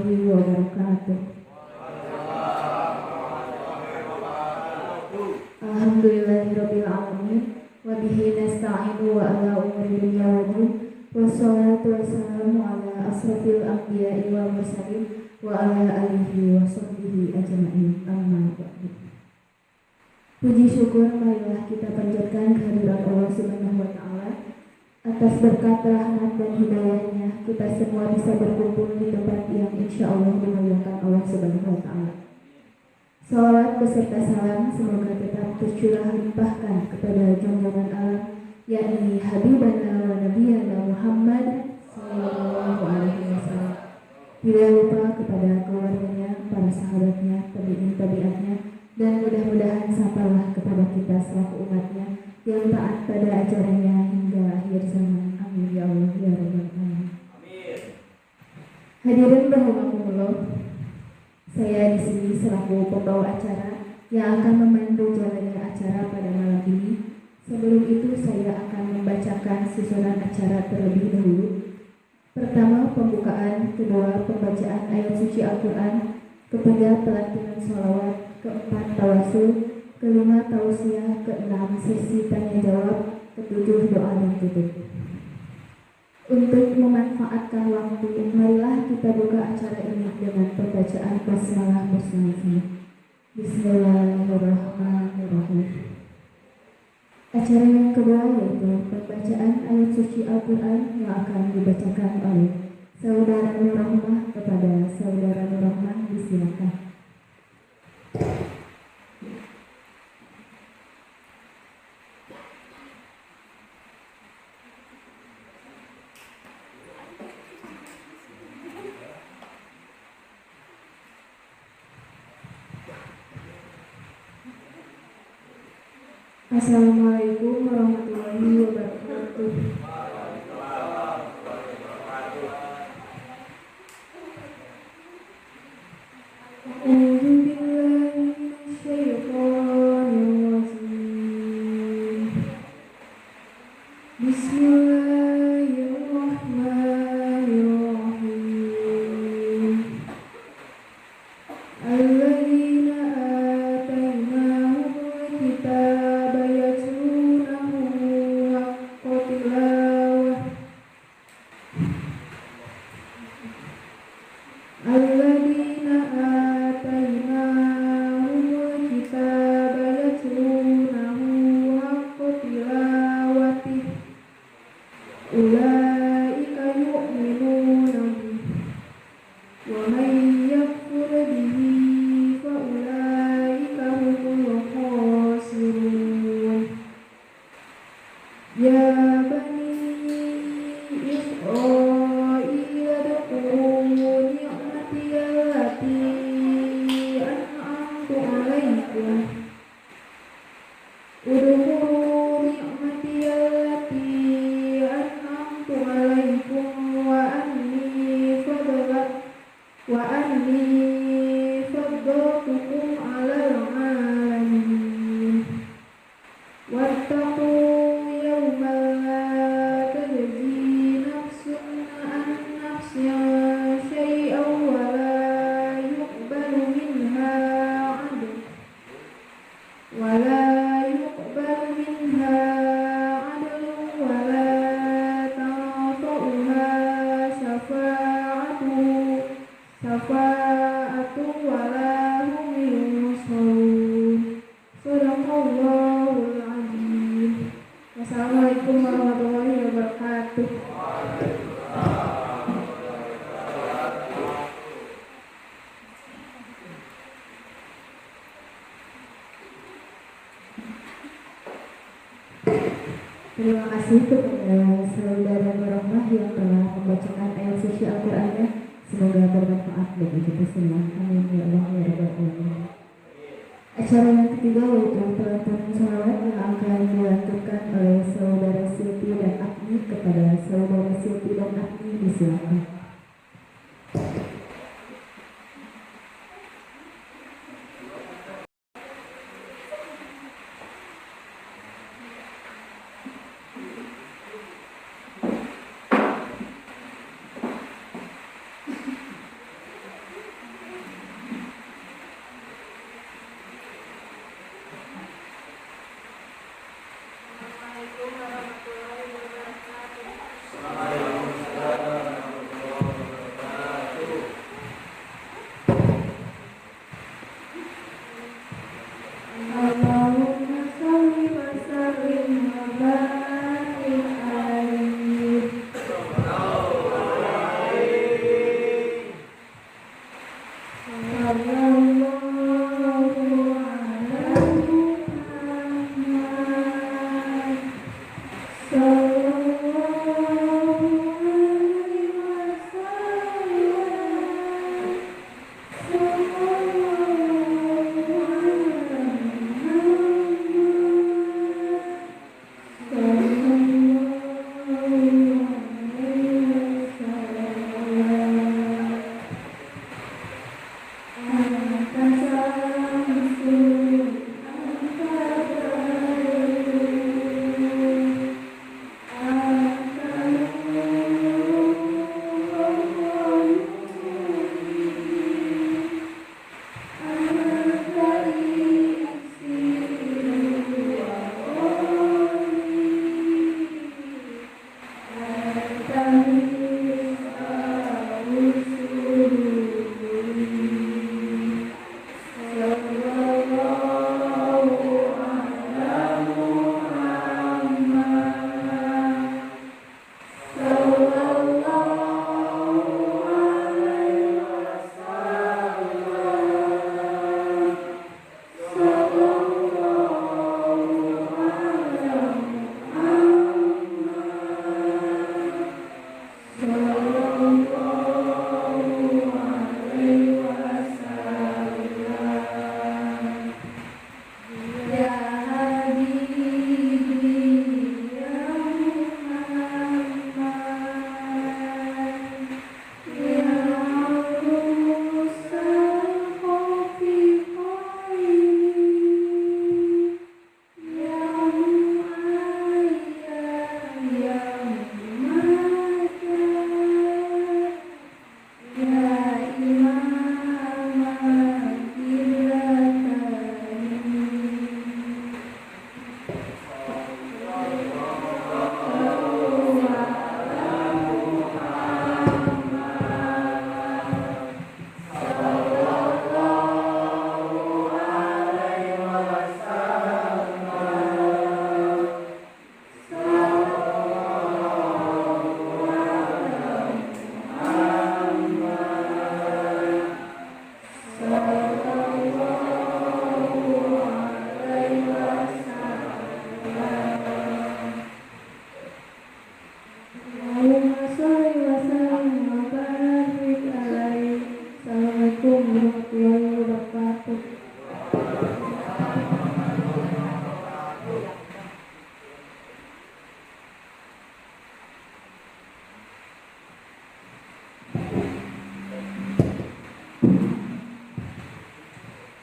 warahmatullahi wabarakatuh. Alhamdulillahirabbil alamin wa bihi nasta'inu wa ala umuri dunya waddin. Wassalatu wassalamu ala asrafil anbiya'i wal mursalin wa ala alihi wa sahbihi ajma'in. Amma ba'du. Puji syukur marilah kita panjatkan kehadirat Allah Subhanahu wa taala. Atas berkat rahmat dan hidayahnya kita semua bisa berkumpul di tempat yang insya Allah dimuliakan Allah Subhanahu wa taala. Salawat beserta salam semoga tetap tercurah limpahkan kepada junjungan alam, yakni Habibana wa Nabiyana Muhammad sallallahu alaihi wasallam. Tidak lupa kepada keluarganya, para sahabatnya, tabi'in tabi'atnya, dan mudah-mudahan sampailah kepada kita selaku umatnya yang taat pada ajarannya hingga akhir zaman. Amin ya Allah ya Rabbal alamin. Hadirin rahimakumullah, saya di sini selaku pembawa acara yang akan memandu jalannya acara pada malam ini. Sebelum itu saya akan membacakan susunan acara terlebih dahulu. Pertama, pembukaan, kedua, pembacaan ayat suci Al-Quran, ketiga, pelantunan sholawat, keempat, tawasul, kelima, tausiah, keenam, sesi tanya jawab, ketujuh, doa dan tutup. Untuk memanfaatkan waktu, marilah kita buka acara ini dengan pembacaan basmalah bersama-sama. Bismillahirrahmanirrahim. Acara yang kedua yaitu pembacaan ayat suci Al-Quran yang akan dibacakan oleh Saudara Nur Rahmah. Kepada Saudara Nur Rahmah disilakan. Assalamualaikum warahmatullahi wabarakatuh. A'udzu billahi minasyaitonir rajim. Bismillahirrahmanirrahim. Alladzina atainahumul kitaba yatlunahu haqqa tilawah. Alladzina atainahumul kitaba yatlunahu haqqa tilawatih. Ulaika yu'minuna bihi wa man yakfur bihi fa ulaika humul khasirun. Ya bani Israil udkhulu ni'mati allati an'amtu 'alaikum. Udkhulu ni'mati allati an'amtu 'alaikum wa anni faddaltukum 'alal 'alamin. Wattaqu yawman la tajzi nafsun 'an nafsin syai'an wa la yuqbalu minha 'adl wa la yuqbalu minha 'adlun wa la tanfa'uha syafa'atu wa la hum yunsarun. Shadaqallahul azim. Wassalamualaikum warahmatullahi wabarakatuh. Terima kasih kepada Saudara Nur Rahmah yang telah membacakan ayat suci Al-Qur'annya. Semoga bermanfaat bagi kita semua. Amin ya Allah ya Rabbal alamin. Acara yang ketiga yaitu pelantunan sholawat yang akan dilantunkan oleh Saudara Silpi dan Agni. Kepada Saudara Silpi dan Agni disilakan.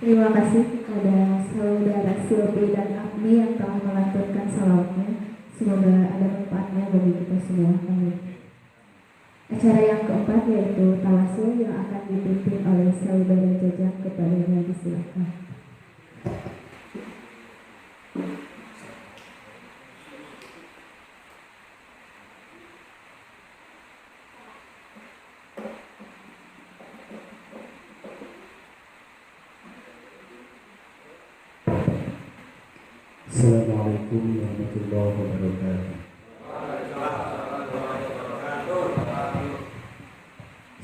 Terima kasih kepada saudara Silvi dan Agni yang telah melantunkan salawatnya. Semoga ada manfaatnya bagi kita semua. Amin. Acara yang keempat yaitu tawasul yang akan dipimpin oleh saudara Jajang, kepadanya disilakan. Assalamualaikum warahmatullahi wabarakatuh.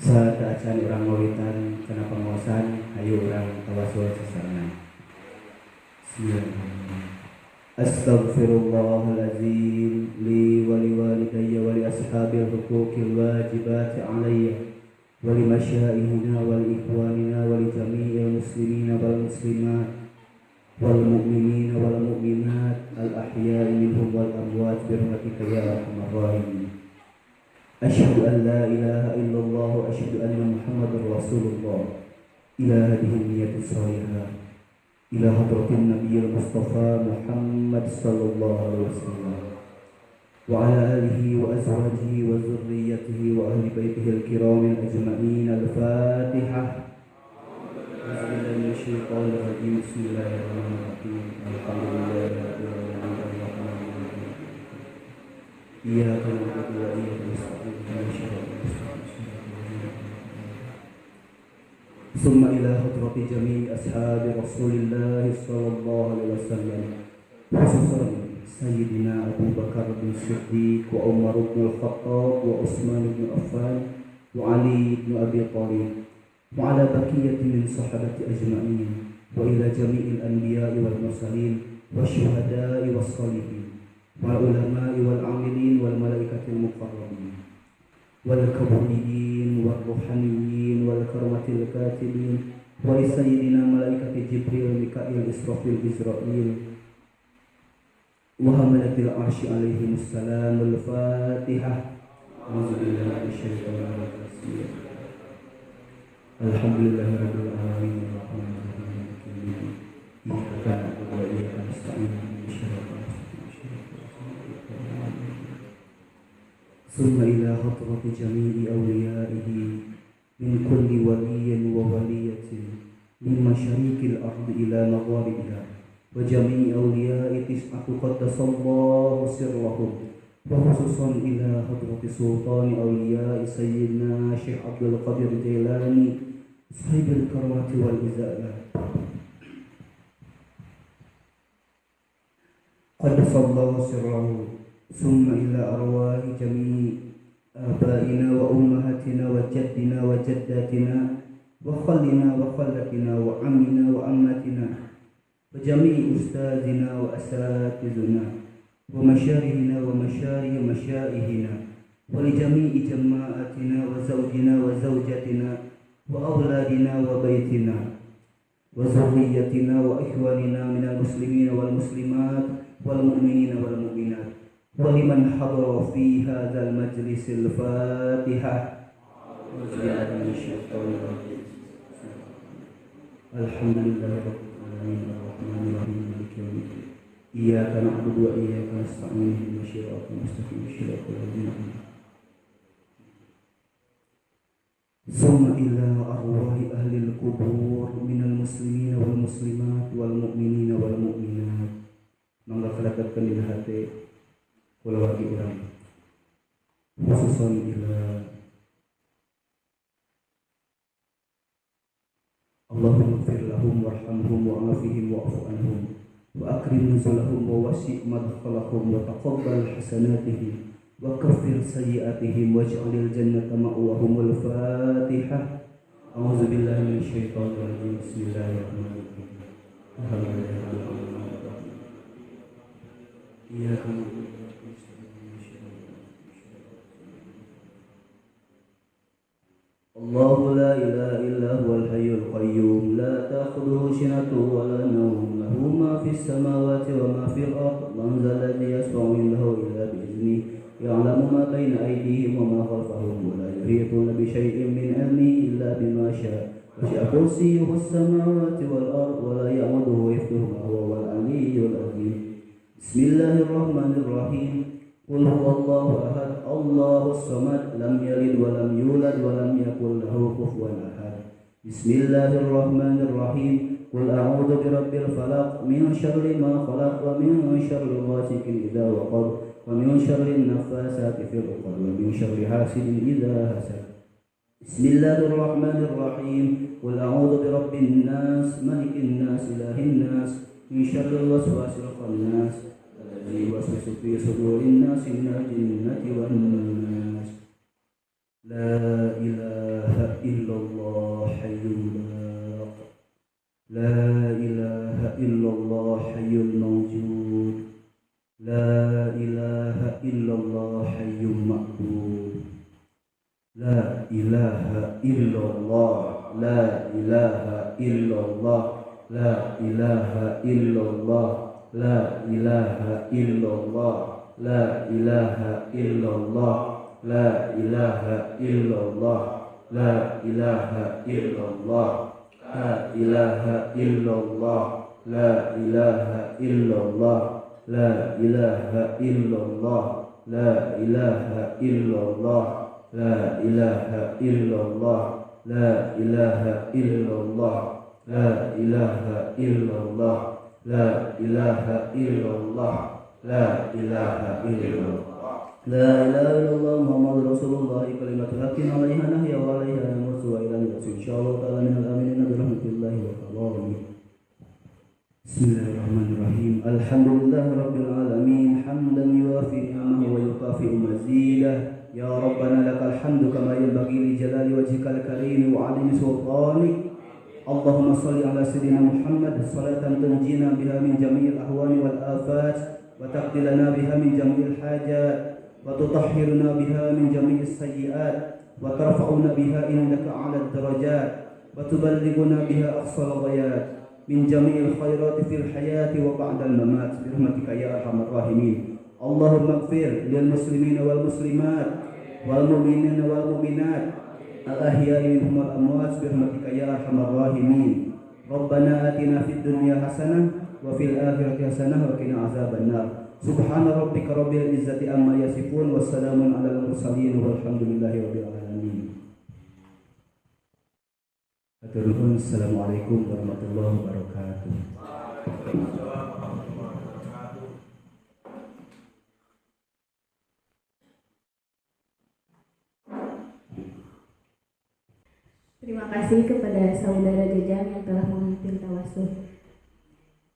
Saat acan urang ngawitan kana pangaosan, hayu urang tawasul sasarengan. Bismillahirrahmanirrahim. Astaghfirullahalazim li wa li walidayya wa li ashabil huquqil wajibati alayya wa li masyaihina wa li ikhwanina wa li jami'il muslimina wal muslimat wal mu'minina wal mu'minat al ahya'i minhum wal amwat bi rahmatika ya arhamar rahimin. Asyhadu an la ilaha illallah wa asyhadu anna Muhammadar Rasulullah. Ila hadhihi niyyati shalihah ila hadratin nabiyil Mustafa Muhammad sallallahu alaihi wasallam wa ala alihi wa azwajihi wa dzurriyyatihi wa ahli baitihi al-kiramil ajma'in. Al-Fatihah. Bismillahirrahmanirrahim. Bismillahirrahmanirrahim. Alhamdulillahirabbil alamin. Iyyaka na'budu wa iyyaka nasta'in. Ihdinas siratal mustaqim. Summa ila hadrati jami'i ashabi Rasulillah sallallahu alaihi wasallam, khususan Sayyidina Abu Bakar bin Siddiq wa Umar bin Khattab wa Utsman bin Affan wa Ali bin Abi Thalib وعلى بقية من صحابة أجمعين وإلى جميع الأنبياء والمرسلين والشهداء والصالحين والعلماء والعاملين والملائكة المقربين والكبريين والروحانيين والكرمة الكاتبين ولسيدنا ملائكة جبريل ميكائيل إسرافيل إسرائيل وحملة العرش عليهم السلام. الفاتحة. أعوذ بالله من الشيطان الرجيم. الحمد لله رب العالمين الرحمن الرحيم مالك يوم الدين إياك نعبد وإياك نستعين اهدنا الصراط المستقيم. ثم إلى حضرة جميع أوليائه من كل ولي وولية من مشارق الأرض إلى مغاربها وجميع أولياء تسعة قدس الله سرهم، وخصوصا إلى حضرة سلطان أولياء سيدنا شيخ عبد القادر الجيلاني صاحب الكرامة والإزالة قدس الله سره. ثم إلى أرواح جميع آبائنا وأمهاتنا وجدنا وجداتنا وخلنا وخلتنا وعمنا وأماتنا وجميع أستاذنا وأساتذنا ومشايخنا ومشايخ مشايخنا ولجميع جماعتنا وزوجنا وزوجتنا وأولادنا وبيتنا وذريتنا وإخواننا من المسلمين والمسلمات والمؤمنين والمؤمنات ولمن حضر في هذا المجلس. الفاتحة. الحمد لله رب العالمين الرحمن الرحيم مالك يوم الدين إياك نعبد وإياك نستعين اهدنا الصراط المستقيم صراط الذين أنعمت. ثم إلى أرواح أهل القبور من المسلمين والمسلمات والمؤمنين والمؤمنات. Mangga kalakatkan dina hati kulawargi urang, khususan ila Allahumma ighfir lahum warhamhum wa'afihim wa'fu anhum wa akrim nuzulahum wa wasi' madkhalahum wa taqabbal hasanatihim wa kaffir sayyi'atihim waj'alil jannata ma'wahumul Fatihah. A'udzu billahi minasyaitonir rajim. Bismillahirrahmanirrahim. Alhamdulillahirabbil alamin. Iyyaka na'budu wa iyyaka nasta'in. الله لا إله إلا هو الحي القيوم لا تأخذه سنة ولا نوم له ما في السماوات وما في الأرض من ذا الذي يشفع عنده إلا بإذنه يعلم ما بين أيديهم وما خلفهم ولا يحيطون بشيء من علمه إلا بما شاء وسع كرسيه السماوات والأرض ولا يؤوده حفظهما وهو العلي العظيم. بسم الله الرحمن الرحيم. قل هو الله أحد الله الصمد لم يلد ولم يولد ولم يكن له كفوا أحد. بسم الله الرحمن الرحيم. قل أعوذ برب الفلق من شر ما خلق ومن شر غاسق إذا وقب ومن شر النفاثات في العقد ومن شر حاسد إذا حسد. بسم الله الرحمن الرحيم. قل أعوذ برب الناس ملك الناس إله الناس من شر الوسواس الخناس الذي يوسوس في صدور الناس من الجنة والناس. لا إله إلا الله حي باق. لا إله إلا الله حي الموجود. لا إله إلا الله حي مأبود. لا إله إلا الله. لا إله إلا الله. لا إله إلا الله. لا إله إلا الله. لا إله إلا الله. لا إله إلا الله. لا إله إلا الله. لا إله إلا الله. لا إله إلا الله. لا إله إلا الله. لا إله إلا الله. لا إله إلا الله. لا إله إلا الله. لا إله إلا الله. لا إله إلا الله. لا إله إلا الله. لا إله إلا الله محمد رسول الله كلمة حق عليها نحيا وعليها نموت وإلى النبي إن شاء الله تعالى من الآمنين برحمة الله وكرمه. بسم الله الرحمن الرحيم. الحمد لله رب العالمين حمدا يوافي نعمه ويكافئ مزيده. Ya Rabbana lakal hamdu kama yanbaghi li jalali wajhikal karim wa 'azimi sultanik. Allahumma shalli ala sayyidina Muhammad salatan tunjina biha min jami'il ahwani wal afat wa taqdi lana biha min jami'il hajat wa tutahhiruna biha min jami'is sayyi'at wa tarfa'una biha indaka 'ala ad-darajat wa tuballighuna biha aqsal ghayat min jami'il khairati fil hayati wa ba'dal mamat bi rahmatika ya arhamar rahimin. Allahumma ighfir lil muslimina wal muslimat wal mu'minina wal mu'minat al ahya'i minhum wal amwat bi rahmatika ya arhamar rahimin. Rabbana atina fid dunya hasanah wa fil akhirati hasanah wa qina azabannar. Subhana rabbika rabbil izzati amma yasifun wassalamun alal mursalin walhamdulillahi rabbil alamin. Assalamualaikum warahmatullahi wabarakatuh. Terima kasih kepada saudara Jajang yang telah memimpin tawasul.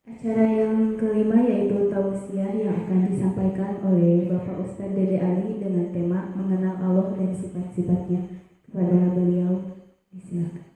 Acara yang kelima yaitu tausiah yang akan disampaikan oleh Bapak Ustadz Dede Ali dengan tema mengenal Allah dan sifat-sifatnya. Kepada beliau disilakan.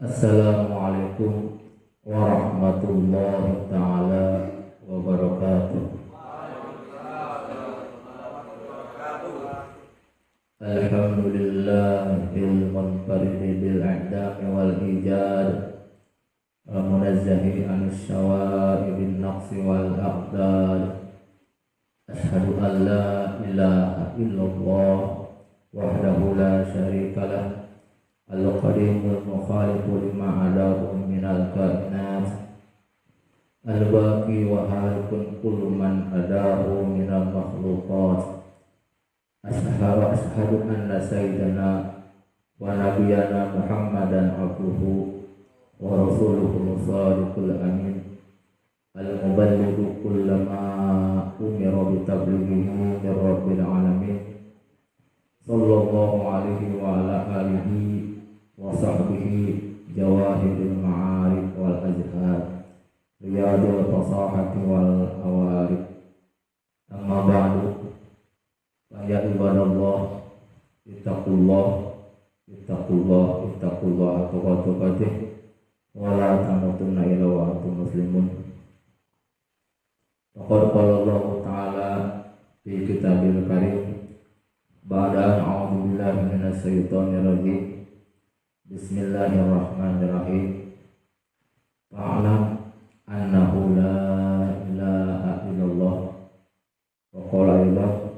Assalamualaikum warahmatullahi taala wabarakatuh. Alhamdulillahil munfaridi bil i'dami wal ijad al munazzahi anis syawaibin naqsi wal aqdar. Asyhadu an la ilaha illallah wahdahu la syarikalah al-qadimul mukhalifu lima adahu minal kainat al-baqi wa halikun kullu man adahu minal makhluqat. Asyhadu anna sayyidana wa nabiyana Muhammadan abduhu wa rasuluhu sadiqul amin al-muballighu kullama umira bi tablighihi min rabbil alamin sallallahu alaihi wa ala alihi wa sahbihi jawahiril ma'arif wal azhar riyadul fasahati wal awarif. Amma ba'du, ya ibadallah, ittaqullah ittaqullah ittaqullah haqqa tuqatih wa la tamutunna illa wa antum muslimun. Faqad qala Allah ta'ala fi kitabil karim ba'da a'udzu billahi minasyaitonir rajim. Bismillahirrahmanirrahim. Fa'lam annahu la ilaha illallah. Wa qala aidan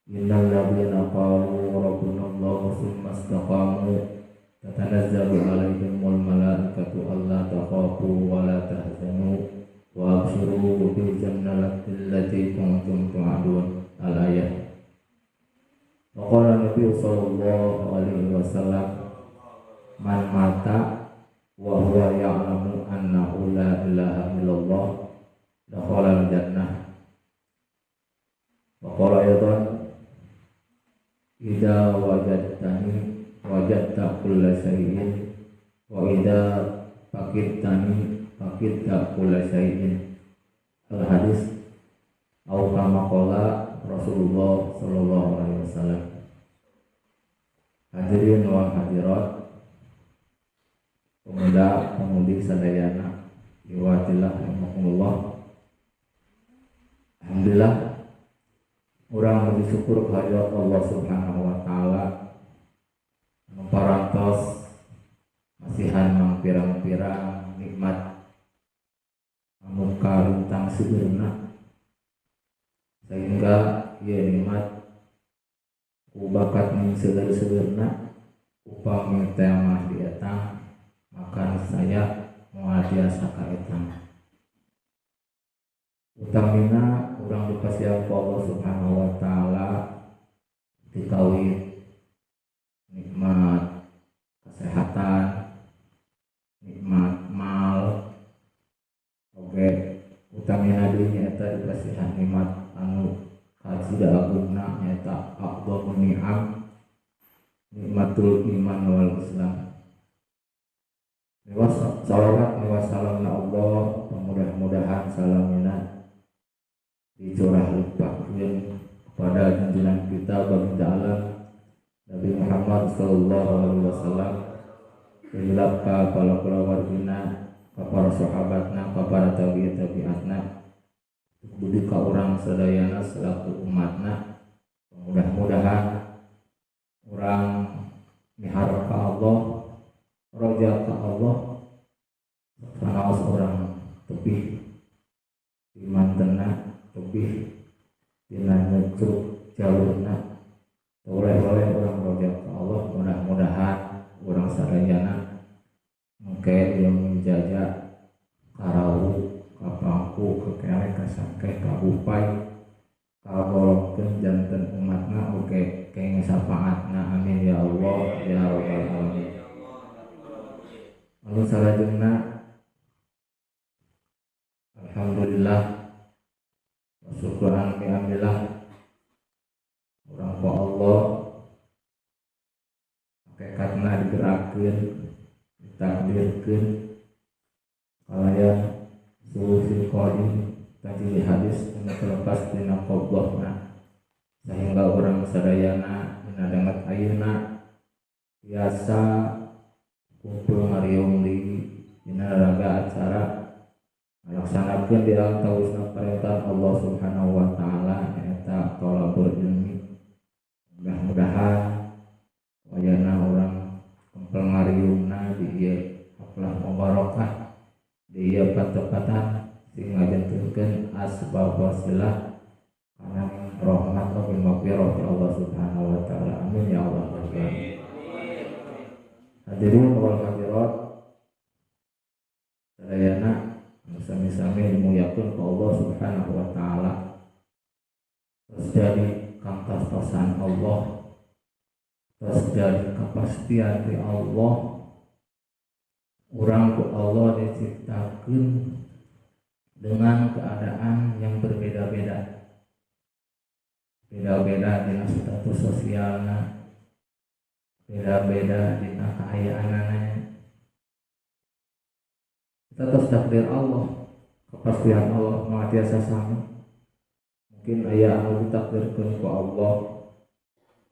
innal ladzina qalu rabbuna Allah tsumma istaqamu tatanazzalu alaihimul malaikatu alla takhafu wa la tahzanu wa abshiru bil jannati allati kuntum tu'adun. Al-ayat. Wa qala Nabi sallallahu alaihi wasallam man mata wa huwa ya'lamu annahu la ilaha illallah dakhala al-jannah. Wa qala aidan idza wajadtani wajadta kulla syai'in wa idza faqidtani faqidta kulla syai'in. Al-hadis au kama qala Rasulullah sallallahu alaihi wasallam. Hadirin wal hadirat, pemuda pemudi sadayana iwatillah rahimakumullah. Alhamdulillah urang bersyukur kehadirat Allah Subhanahu wa taala anu parantos masihan mangpirang-pirang nikmat anu kalintang seueurna sehingga ieu nikmat ku bakat ning seueur-seueurna upami teh mah dietang maka saya moal tiasa kaetang. Utamina urang dipasihan ku Allah Subhanahu wa taala dikawit nikmat Oke, utamina deui nyaeta dipasihan nikmat anu kacida agungna nyaeta afdhalun ni'am, nikmatul iman wal Islam. Miwas salawat miwas salamna Allah, mudah-mudahan salamina dicurah limpahkeun kepada junjungan kita baginda alam Nabi Muhammad sallallahu alaihi wasallam, hilap ka para kulawargina, ka para sahabatna, ka para tabi'in tabi'atna, budi ka urang sadayana selaku umatna. Mudah-mudahan urang miharap ka Allah, roja ka Allah, sanaos urang tebih imantena, tebih dina nyucuk jalurna, oleh-oleh urang roja ka Allah. Mudah-mudahan urang sadayana engke yang menjaja karau kapangku kekelek kasangkeh kabupai kabolongkeun janten umatna oge kenging syafaatna, amin ya Allah ya rabbal alamin. Anu salajengna, alhamdulillah wa syukran ni'amillah, urang ku Allah hakikatna digerakkeun, ditakdirkeun kalayan suci qadim tajili hadis anu terlepas dina qabdahna, sehingga urang sadayana dina danget ayeuna biasa kumpul ngariung di dina raga acara ngalaksanakeun di alam tawisna perintah Allah Subhanahu wa taala nyaeta thalabul ilmi. Mudah-mudahan wayana urang kumpul ngariungna di ieu haflah mubarakah, di ieu patepatan sing ngajentunkeun asbab wasilah kana rahmat wa maghfirah Allah Subhanahu wa taala, amin ya Allah. Hadirin wal hadirat sadayana sami-sami dimuliakeun ku Allah Subhanahu wa taala. Terus jadi kantos-tosan Allah, terus jadi kepastian di Allah, urang ku Allah diciptakeun dengan keadaan yang berbeda-beda, beda-beda dina status sosialna, beda-beda dina kaayaanana. Kita terus takdir Allah, kepastian Allah moal tiasa sami. Mungkin aya anu ditakdirkeun ku Allah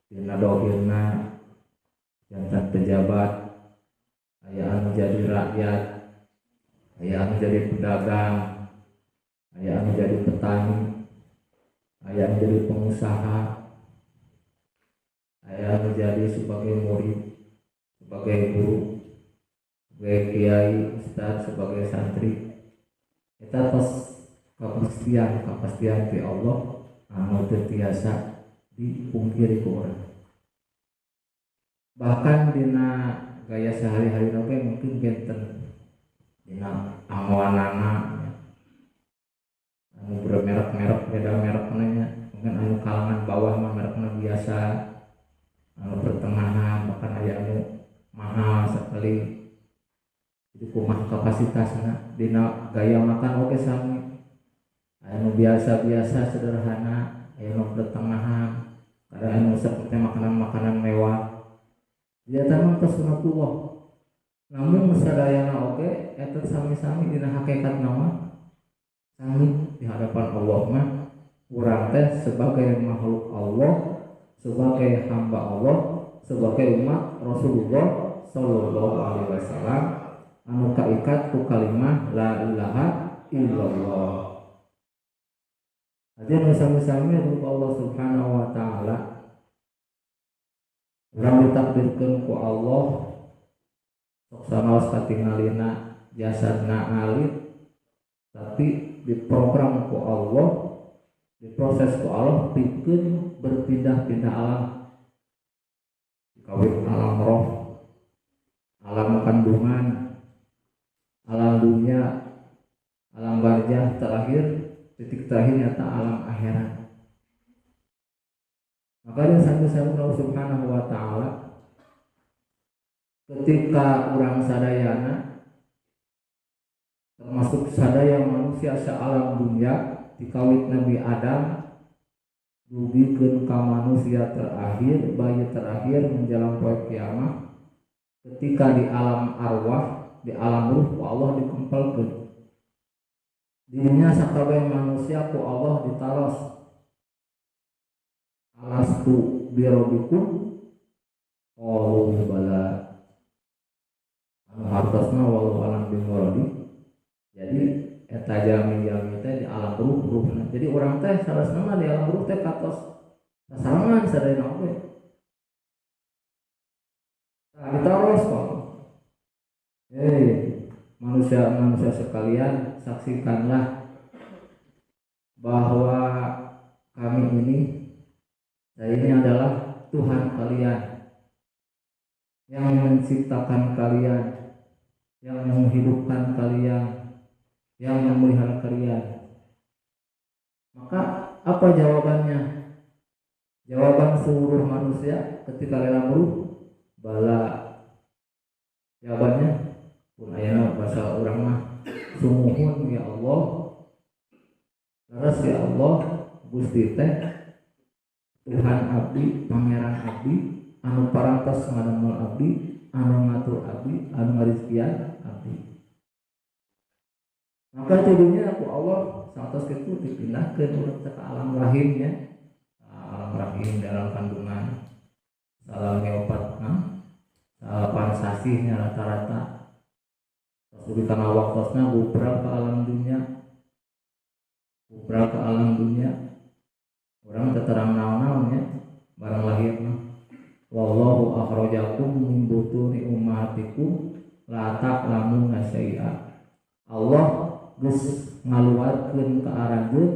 dina dohirna jantan pejabat, aya anu jadi rakyat, aya anu jadi pedagang, aya anu jadi petani, aya anu jadi pengusaha, aya anu jadi sebagai murid, sebagai guru, sebagai kiai, ustaz, sebagai santri. Eta tos kepastian ti Allah anu teu tiasa dipungkiri ku urang. Bahkan dina gaya sehari-hari oge mungkin benten dina angoanana anu bermerek-merek, beda merekna nya. Mungkin anu kalangan bawah mah merekna biasa, anu pertengahan bahkan aya anu mahal sekali. Jadi kumaha kapasitasna dina gaya makan oge sami, aya anu biasa-biasa sederhana, aya anu pertengahan, ada anu seperti makanan-makanan mewah. Dia mah tos sunatullah. Namun sadayana oge eta sami-sami dina hakikatna mah sami di hadapan Allah mah urang teh sebagai makhluk Allah, sebagai hamba Allah, sebagai umat Rasulullah sallallahu alaihi wasallam anu kaikat ku kalimah la ilaha illallah. Artinya sami-sami ku Allah Subhanahu wa taala, urang ditakdirkeun ku Allah sok sanaos katingalina jasadna alit, tapi diprogram ku Allah, diproses ku Allah pikeun berpindah-pindah alam, kawit alam roh, alam kandungan, alam dunia, alam barzah, terakhir titik terakhir nyata alam akhirat. Makanya sampai Allah Subhanahu wa taala ketika urang sadayana Termasuk sadaya manusia saalam dunia dikawit Nabi Adam dugikeun ka manusia terakhir, bayi terakhir menjelang poe kiamat. Ketika di alam arwah, di alam ruh ku Allah dikempelkeun. Dirinya sakabeh manusia ku Allah ditaros. Alastu birabbikum qalu bala. Anu hartosna wallahu alam bimuradi. Jadi eta jalmi-jalmi teh di alam ruh-ruhna. Jadi urang teh salasna mah di alam ruh teh katos sasarengan sadayana oge. Nah, ditaros kok. Hei, manusia-manusia sekalian, saksikanlah bahwa kami ini, saya ini adalah Tuhan kalian yang menciptakan kalian, yang menghidupkan kalian, yang memelihara kalian. Maka apa jawabannya? Jawaban seluruh manusia ketika dalam ruh bala. Jawabannya pun ayana bahasa urang mah sumuhun ya Allah, leres ya Allah, Gusti teh Tuhan abdi, pangeran abdi, anu parantos ngadamel abdi, anu ngatur abdi, anu ngarizkian abdi. Maka tidunya aku Allah satos kitu dipindahkeun urang teh ka alam rahimnya. Alam rahim dalam kandungan salami opat salapan sasihnya rata-rata. Terus dugi kana waktosna gubral ke alam dunia. Gubral ke alam dunia. Urang teu terang naon-naon nya barang lahir mah. Wallahu akhrajakum min butuni ummahatikum la ta'lamuna syai'a. Allah geus ngaluarkeun ka aranjeun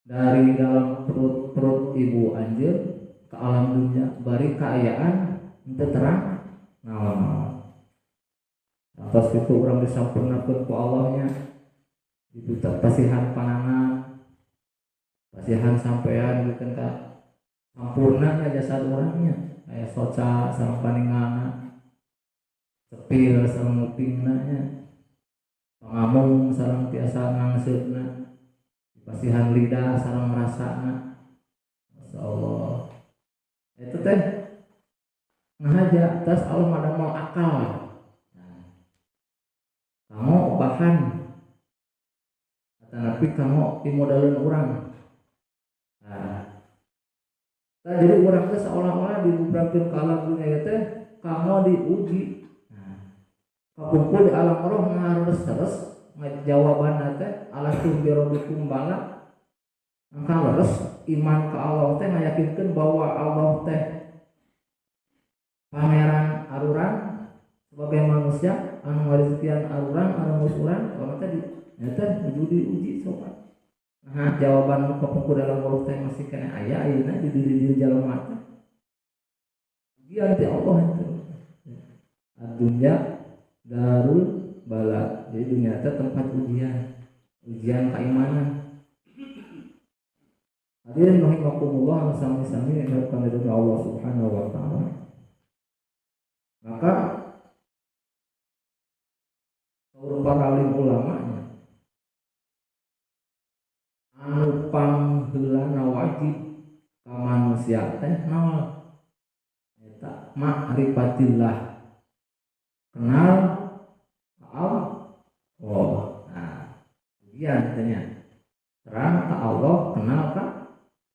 dari dalam perut-perut ibu anjeun ke alam dunia bari kaayaan henteu terang naon-naon. Atas itu urang disampurnakeun ku Allahnya. Itu pasihan panangan, pasihan sampean bikin ka sampurnanya jasad orangnya, aya soca sareng paninggalna, cepil sareng ngupingna nya, pangamung sareng tiasa ngangseutna, pasihan lidah sareng rasana. Masya Allah. Itu teh ngahaja tas Allah madamel akal. Nah, kamu bahan tapi kamu dimodalin orang. Nah, jadi orang teh seolah-olah dibubrakeun ke alam dunia teh kamu diuji. Nah, kapungkur di alam roh ngareres-reres jawaban teh alastu birabbikum bala. Maka leres iman ke Allah teh ngayakinkeun bahwa Allah teh pangeran arurang sebagai manusia anu ngarizkian arurang anu ngurus urang urang teh di nyata diuji sopan. Nah, jawaban kapungkur dalam roh teh masih kena aya ayeuna di diri-diri jalma teh. Ujian ti Allah itu. Dunia darul bala. Jadi dunia teh tempat ujian, ujian keimanan. Hadirin rahimakumullah, sami-sami yang dari Allah Subhanahu wa taala. Maka para alim ulamanya anu pangheulana wajib ka manusia teh naon? Eta ma'rifatillah. Kenal ka Allah. Nah, ujian tanya. Terang ka Allah, kenal ka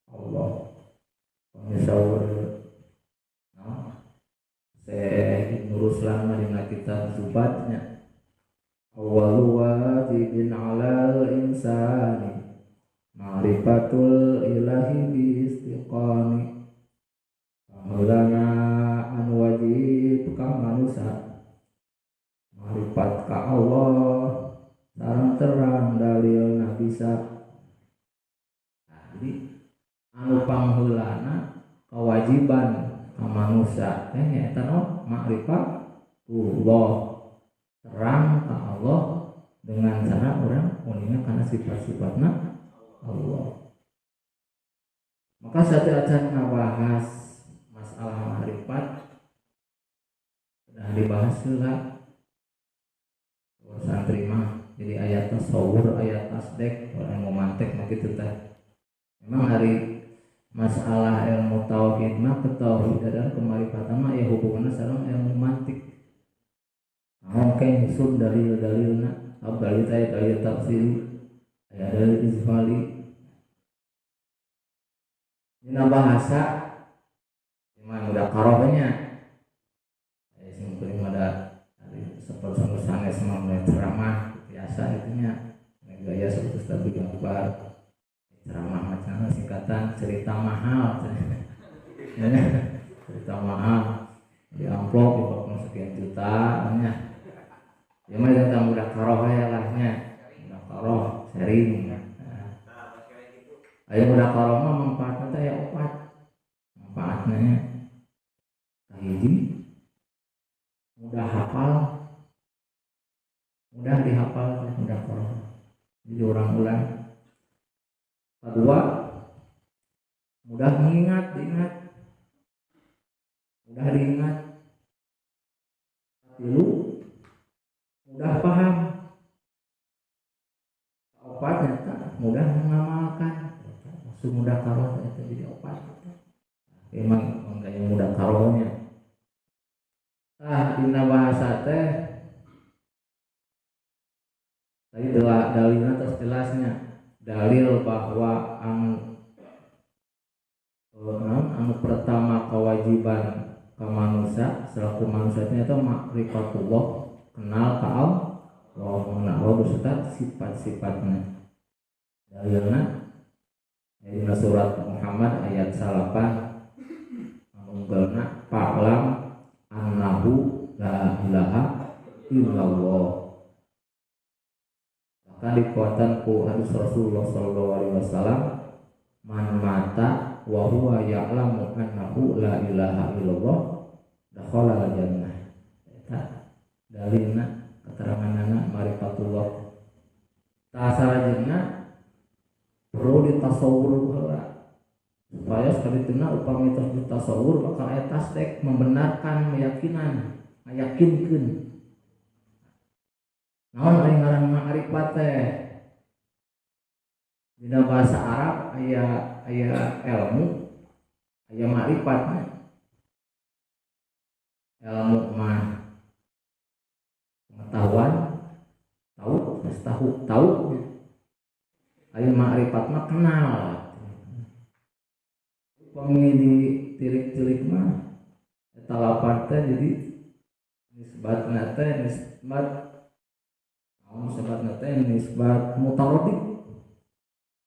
Allah. Pamisaur no? Syekh Ibnu Ruslan mah dina kitab Zubatnya. Awwalu wajibin 'alal insani ma'rifatul ilahi bi istiqani. Pangheulana anu wajib ka manusia ma'rifat ka Allah sareng terang dalilna bisa. Nah, jadi anu pangheulana kewajiban ka manusia teh nyaeta naon? Ma'rifatullah, terang ka Allah dengan cara orang uninga kana sifat-sifatna Allah. Maka saat acan ngabahas masalah ma'rifat sudah dibahas heula. Santri mah Jadi aya tasawur, aya tasdek, ilmu mantik mah kitu teh. Memang hari masalah ilmu tauhid mah ketauhidan kemarifatan mah ya hubunganna sareng ilmu mantik. Naon ke nyusun dalil-dalilna, dalil teh dalil tafsiri, aya dalil ijmali. Dina bahasa emang udah karohnya. Sing kuring ada seperti sanes mah ceramah biasa itunya gaya seperti tadi gambar ceramah macam singkatan cerita mahal cerita mahal di amplop di sekian juta nya ya mah tentang udah karoh ya lahnya udah karoh sharing. Ayo udah karoh mah manfaatnya teh ya opat manfaatnya kahiji mudah hafal, mudah dihafal, mudah karoh jadi orang-ulang. Kedua, mudah mengingat, diingat, mudah diingat. Tilu, mudah paham. Opat nyata mudah mengamalkan. Maksud mudah karoh ternyata jadi opat. Emang gaya mudah karohnya. Tah dina bahasa teh tadi dalilnya terus jelasnya dalil bahwa anu pertama kewajiban ke manusia selaku manusianya itu makrifatullah, kenal ka Allah, mengenal Allah beserta sifat-sifatnya. Dalilnya dina surat Muhammad ayat 8 manunggalna fa'lam annahu la ilaha illallah. Bahkan dikuatan ku hadis Rasulullah sallallahu alaihi wasallam man mata wa huwa ya'lamu annahu la ilaha illallah dakhala al-jannah. Eta dalilna keteranganna marifatullah. Tah salajengna perlu ditasawur heula supaya sakalituna upami tos ditasawur bakal aya tasdek membenarkan meyakinan ngayakinkeun. Naon ari ngaran ma'rifat teh? Dina bahasa Arab aya ilmu, aya ma'rifatnya. Ilmu mah pengetahuan, tahu, geus tahu, tahu. Aya ma'rifat mah kenal. Upami ditilik-tilik mah eta lapan teh jadi nisbatna teh nisbat nisbatna teh nisbat mutaradif.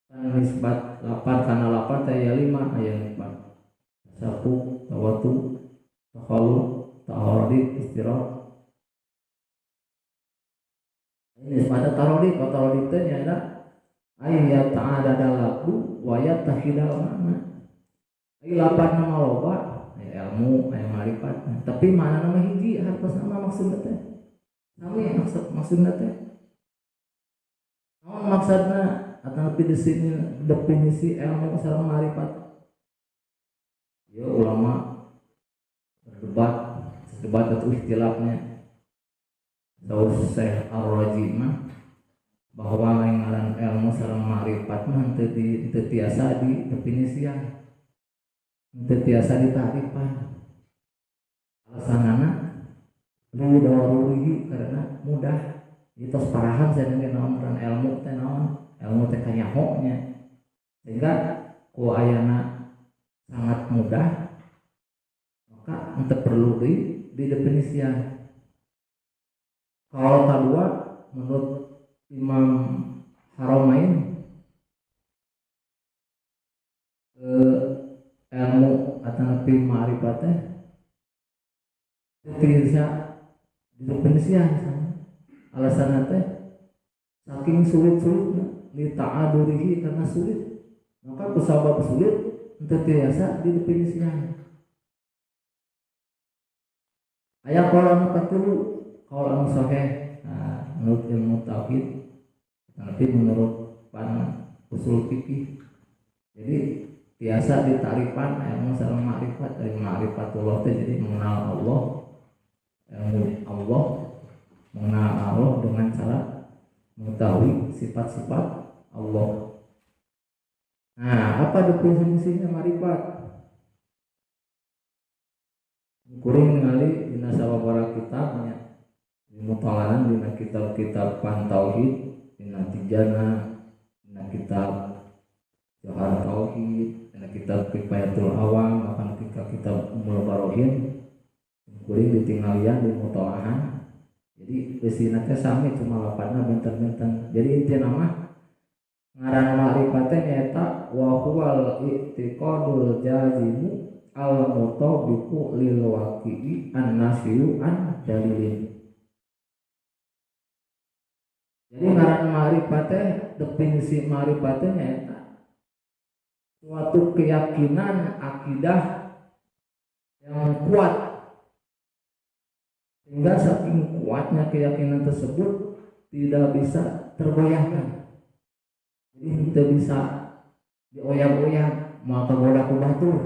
Nisbat 8 karena 8 teh aya 5 aya nisbat sapu, tawatu, takhalu, ta'aradif, istirah. Ini nisbatna taradif, taradif teh nyaeta ayat ta'adada lafdu wa yattakhidal makna. Ai lapan nama loba aya ilmu, aya ma'rifat, tapi mana nama hiji hartosna mah maksudna teh. Sami maksudna teh. Naon maksudna? Atau di sini definisi ilmu sareng ma'rifat. Ya ulama berdebat, debat atau ikhtilafnya. Saur Syekh Ar-Razi mah bahwa ngaran ilmu sareng ma'rifat mah henteu tiasa didefinisian. Henteu tiasa ditarifan. Alasanana lidarurihi karena mudah. Ieu tos parahan cenah naon ngaran ilmu teh naon? Ilmu teh kanyaho nya. Sehingga ku ayana sangat mudah maka henteu perlu didefinisian. Kalau kedua menurut Imam Haramain ilmu atau nabi ma'rifat teh bisa didefinisian. Alasanna teh saking sulit-sulitna li ta'adurihi karena sulit, maka kusabab sulit henteu tiasa didefinisian. Aya qaul anu katilu, qaul anu sahih. Nah, menurut ilmu tauhid tapi menurut pan usul fikih jadi tiasa ditarifan ilmu sareng ma'rifat. Dari ma'rifatullah teh jadi mengenal Allah, ilmu Allah, mengenal Allah dengan cara Mengetahui sifat-sifat Allah. Nah, apa definisinya marifat? Kuring ningali dina sababaraha kitabnya, di mutalahan dina kitab-kitab pan tauhid, dina Tijana, dina kitab Johar Tauhid, dina kitab Kifayatul Awam, bahkan kitab-kitab Ummul Barohin, kuring ditinggalian di mutalahan. Jadi eusina teh sami, cuma lapatna benten-benten. Jadi intina mah ngaran ma'rifat teh nyaeta wa huwal i'tiqadul jazimu al mutabiqu lil waqi'i an nasiyu an dalilin. Jadi ngaran ma'rifat teh, definisi ma'rifat teh nyaeta suatu keyakinan akidah yang kuat, sehingga saking kuatnya keyakinan tersebut tidak bisa tergoyahkan. Jadi tidak bisa dioyak-oyak, mau kagoda ku batur,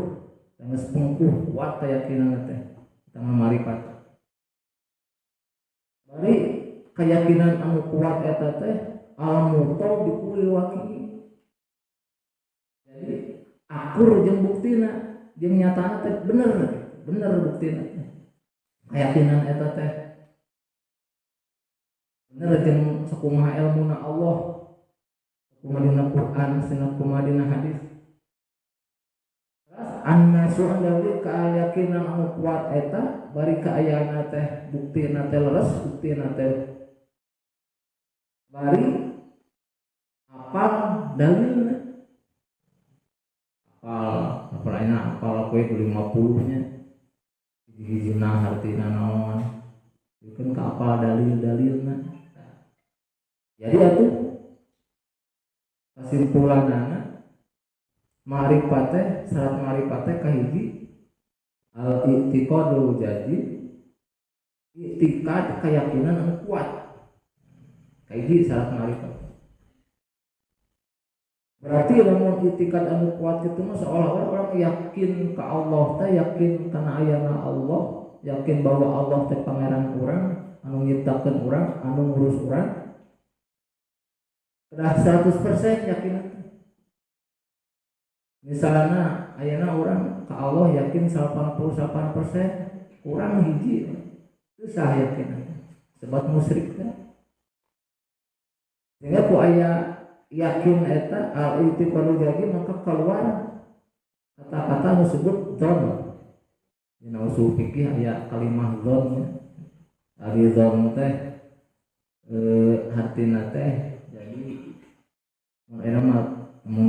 geus pengkuh kuat keyakinan teh tentang marifat. Bari keyakinan anu kuat eta teh al mutabiqu lil waqi'i. Jadi akur jeung buktina, jeung nyatana teh bener, bener buktina teh. Keyakinan eta teh bener jeung sakumaha ilmuna Allah, sakumaha dina Quran, sakumaha dina hadis. Terus annasu andali keyakinan anu kuat eta bari kaayana teh buktina teh leres, buktina teh bari apal dalilna. Apal apalana apal kowe 50 nya. Hiji-hijina hartina naon. Ieu kan ka apal dalil-dalilna. Jadi atuh kesimpulanana ma'rifat teh, syarat ma'rifat teh kahiji al-i'tiqadul jazim, i'tiqad keyakinan anu kuat. Kahiji syarat ma'rifat. Berarti lamun i'tiqad anu kuat itu mah seolah-olah orang yakin ke Allah teh, yakin kana ayana Allah, yakin bahwa Allah teh pangeran urang, anu nyiptakeun urang, anu ngurus urang. Kedah 100% yakin. Misalnya ayana orang ke Allah yakin 88%, kurang hiji itu sah yakin, sebab musyrik teh. Sehingga ku aya yakin eta al i'tiqadul jazim, maka keluar kata-kata disebut dzon. Dina usul fikih aya kalimah dzon nya. Ari dzon teh hartina teh jadi mun eta mah mun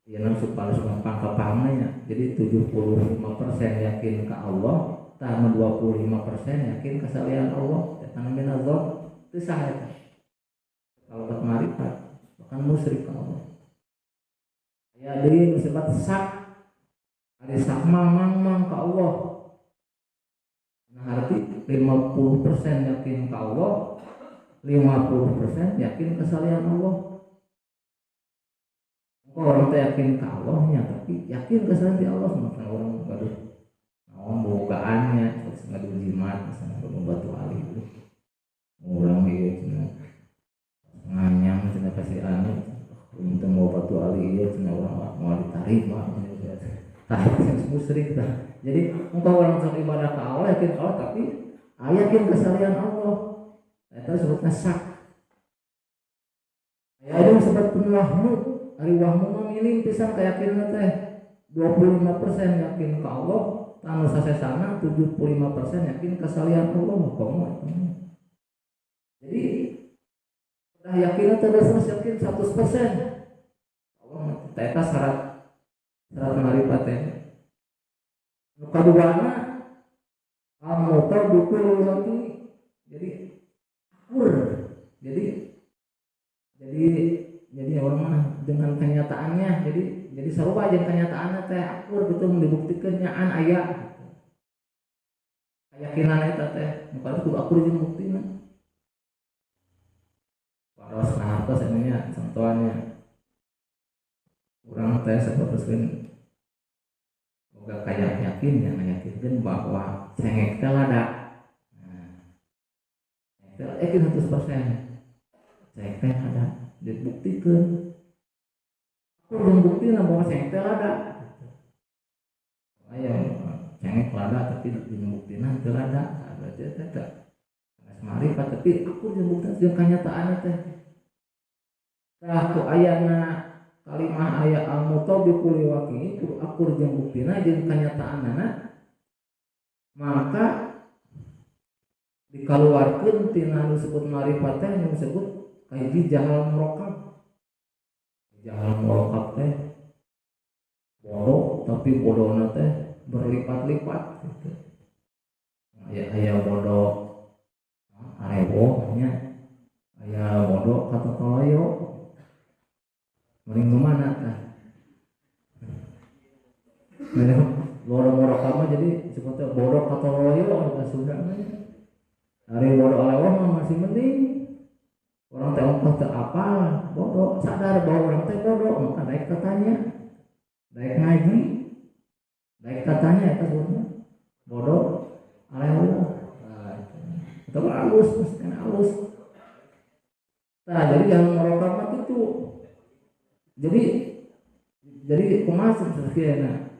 ieu mah supaya gampang kapahamna nya. Jadi 75% yakin ka Allah, tah 25% yakin ka salian Allah, eta namina dzon, teu sah eta. Kalau marifat bahkan musyrik ka Allah. Aya deui disebut sak. Ari sak mah mang-mang ka Allah. Nah, arti 50% yakin ka Allah, 50% yakin ka salian Allah. Kok orang teh yakin ka Allahnya tapi yakin ka salian Allah, maka orang gaduh naon bogaannya, terus gaduh jimat, misalnya gaduh batu ali gitu. Urang ieu cenah nganyam cenah kasih anu untuk mau batu ali ieu cenah urang mau diterima tah musyrik tah. Jadi engkau orang sok ibadah ka Allah yakin ka Allah tapi yakin ka salian Allah, eta sebutna syak. Aya deui sebut wahmu. Ari wahmu mah minim pisan keyakinan teh, 25% yakin ka Allah, anu sasesana 75% yakin ka salian Allah komo eta. Jadi udah yakin teh terus yakin 100% Allah eta syarat syarat marifat teh. Nu kaduana al mutabiqul hati, jadi akur. Jadi orang mah dengan kenyataannya, jadi sarua jeung kenyataannya teh akur gitu, mun dibuktikan nyaan aya gitu. Keyakinan eta teh nu kudu akur jeung buktina. Paros hartos nya contohannya. Urang teh sapertoskeun boga kaya yakin ya, ngayakinkeun bahwa cengek teh lada. Nah, teh yakin 100%. Cengek teh ada dibuktikeun. Aku jeung buktina bahwa cengek teh lada. Aya cengek lada tapi jeung buktina teu lada. Berarti teh teh sanes marifat tapi aku jeung buktina jeung kanyataanna teh. Tah ku ayana kalimah aya al-mutabiqu liwaqi kudu akur jeung buktina jeung kanyataanana maka dikaluarkeun tina nu disebut marifat teh nu disebut kahiji jahal murakkab. Jahal murakkab teh bodoh tapi bodohna teh berlipat-lipat gitu. Aya aya bodoh areboh nya, aya bodoh katotoloyo. Mending nu mana tah? Bodoh murakkab mah jadi disebutnya bodoh katoloyo bahasa Sunda mah. Ari bodoh alewah mah masih mending. Orang teh ongkoh teu apal, bodoh sadar bahwa orang teh bodoh, maka daek tatanya, daek ngaji, daek tatanya eta sebutna bodoh alewah. Nah, itu alus, mesti kana alus. Nah, jadi jangan merokok mah kitu. Jadi kumaha sakieu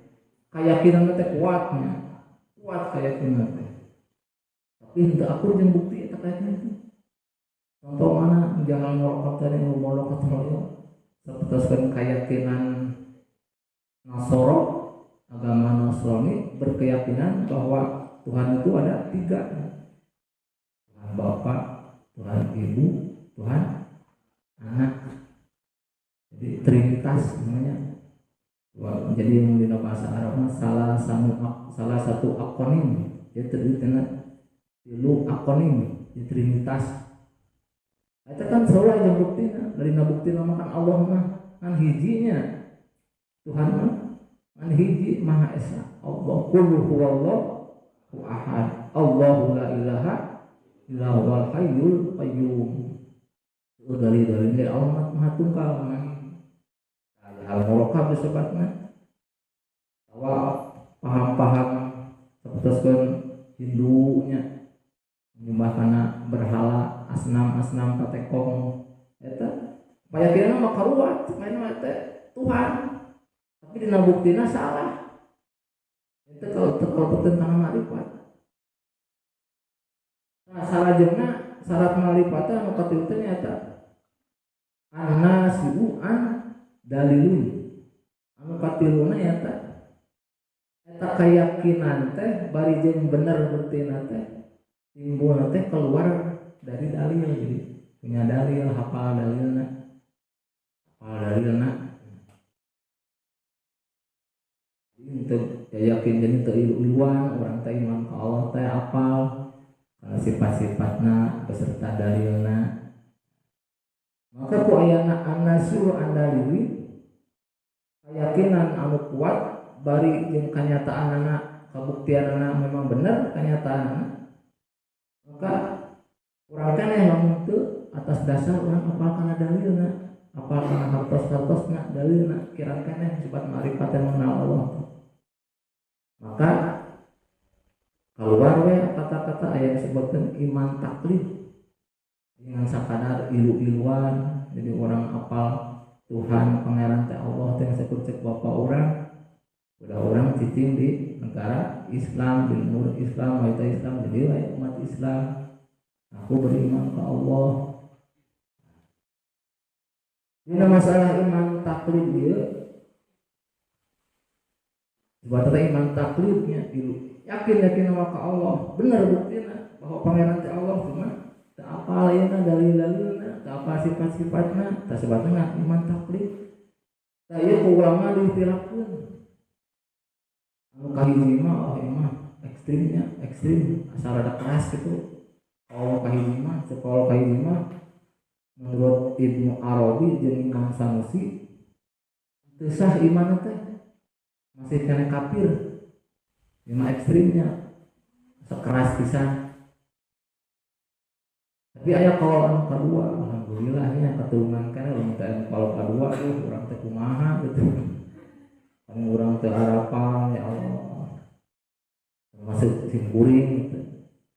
keyakinan teh kuatnya, kuat keyakinan teh. Tapi henteu akur jeung bukti eta keyakinan teh. Contoh mana jangan merokok tadi nu bodoh katoloyo. Sapertoskeun keyakinan Nasoro, agama Nasrani berkeyakinan bahwa Tuhan itu ada tiga. Tuhan Bapa, Tuhan Ibu, Tuhan Anak. Jadi trinitas namanya. Jadi yang di bahasa Arab mah salah satu akronim. Jadi terdiri tina tilu akronim, jadi trinitas. Eta kan salah jeung buktina, dari buktina mah kan Allah mah kan hijinya. Tuhan mah kan hiji Maha Esa. Allah qul huwallahu ahad. Allahu la ilaha illa huwal hayyul qayyum. Itu dalil-dalil dari Allah Maha Tunggal mah. Hal murakkab disebutna. Bahwa paham-paham sapertoskeun Hindu nya nyembah kana berhala asnam-asnam patekong eta payakinan mah karuat main mah teh Tuhan tapi dina buktina salah eta kalau teu kalebetkeun kana marifat. Nah salajengna syarat marifat teh anu katilu teh nyaeta annasiu an dalilun anu katiluna nyaeta eta keyakinan teh bari jeung bener buktina teh timbul teh keluar dari dalil. Jadi punya dalil, hafal dalilna, hafal dalilna. Jadi teu yakin jadi teu ilu-iluan urang teh iman ka Allah teh hafal kana sifat-sifatna beserta dalilna. Maka ku ayana annasu andalili keyakinan anu kuat bari jeung kanyataanana kabuktianana memang bener kanyataanana. Maka urang keneh lamun teu atas dasar urang apal kana dalilna, apal kana hartos-hartosna dalilna, kirang keneh sifat ma'rifat yang mengenal Allah. Maka keluar we kata-kata aya disebutkeun iman taklid. Dengan sakadar ilu-iluan, jadi orang apal Tuhan Pangeran teh Allah teh disebut cek bapa urang. Udah orang cicing di negara Islam, di nur Islam, wanita Islam, jadi umat Islam. Aku beriman ke Allah. Dina masalah iman taklid ieu, sebenarnya iman taklidnya yakin yakin sama ke Allah, bener buktina bahwa Pangeran teh Allah cuma teu apal ayeuna dalil-dalilna, teu apal sifat-sifatna, tah sebenarnya iman taklid. Tah ieu ku ulama diikhtilafkeun. Anu kahiji mah oh ieu mah ekstrimnya, ekstrim asal rada keras gitu. Kalau kahiji mah, sekolah kahiji mah menurut Ibnu Arabi jeung Imam Sanusi teu sah iman teh, masih kena kafir. Ieu mah ekstrimnya, sekeras pisan. Tapi aya kaul anu kadua, alhamdulillah nya katulungan kana lamun teh anu kaul kadua tuh urang teh kumaha gitu. Anu urang teh arapal ya Allah. Termasuk simkuring gitu.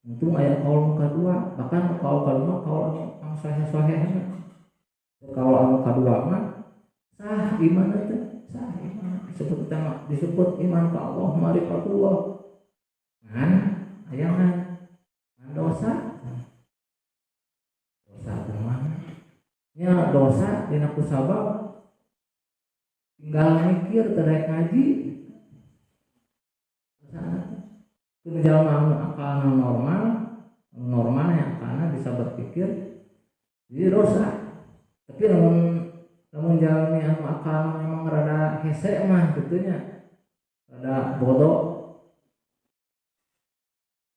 Untung aya kaul kadua, bahkan kaul kadua kaul anu sahih-sahihna. Kalau anu kadua mah sah iman teh, sah iman disebut teh disebut iman ka Allah ma'rifatullah. Ngan aya ngan dosa. Dosa kumaha? Nya dosa dina kusabab tinggal mikir teu rek ngaji. Dosa teh jalma anu akalna normal, normal yang akalna bisa berpikir jadi dosa. Tapi lamun jalmi anu akalna memang rada hese mah kitu nya, rada bodoh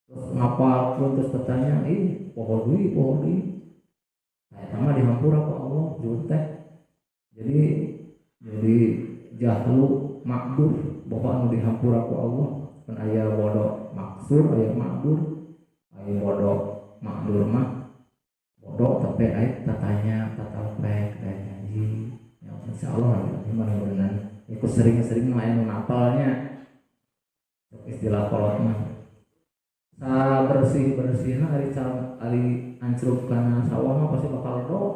terus ngapalkeun terus bertanya, ih poho deui poho deui. Nah eta mah dihampura ku Allah jeung teh. Jadi jahlu makdur bahwa anu dihampura ku Allah kan aya bodoh maksur aya makdur aya bodoh makdur mah bodoh tapi aya tatanya tatalpek aya ngaji ya insyaallah mudah-mudahan ikut sering-sering mah aya nu napalnya istilah kolot mah sa bersih-bersihna ari ari ancrub kana sawah mah pasti bakal dok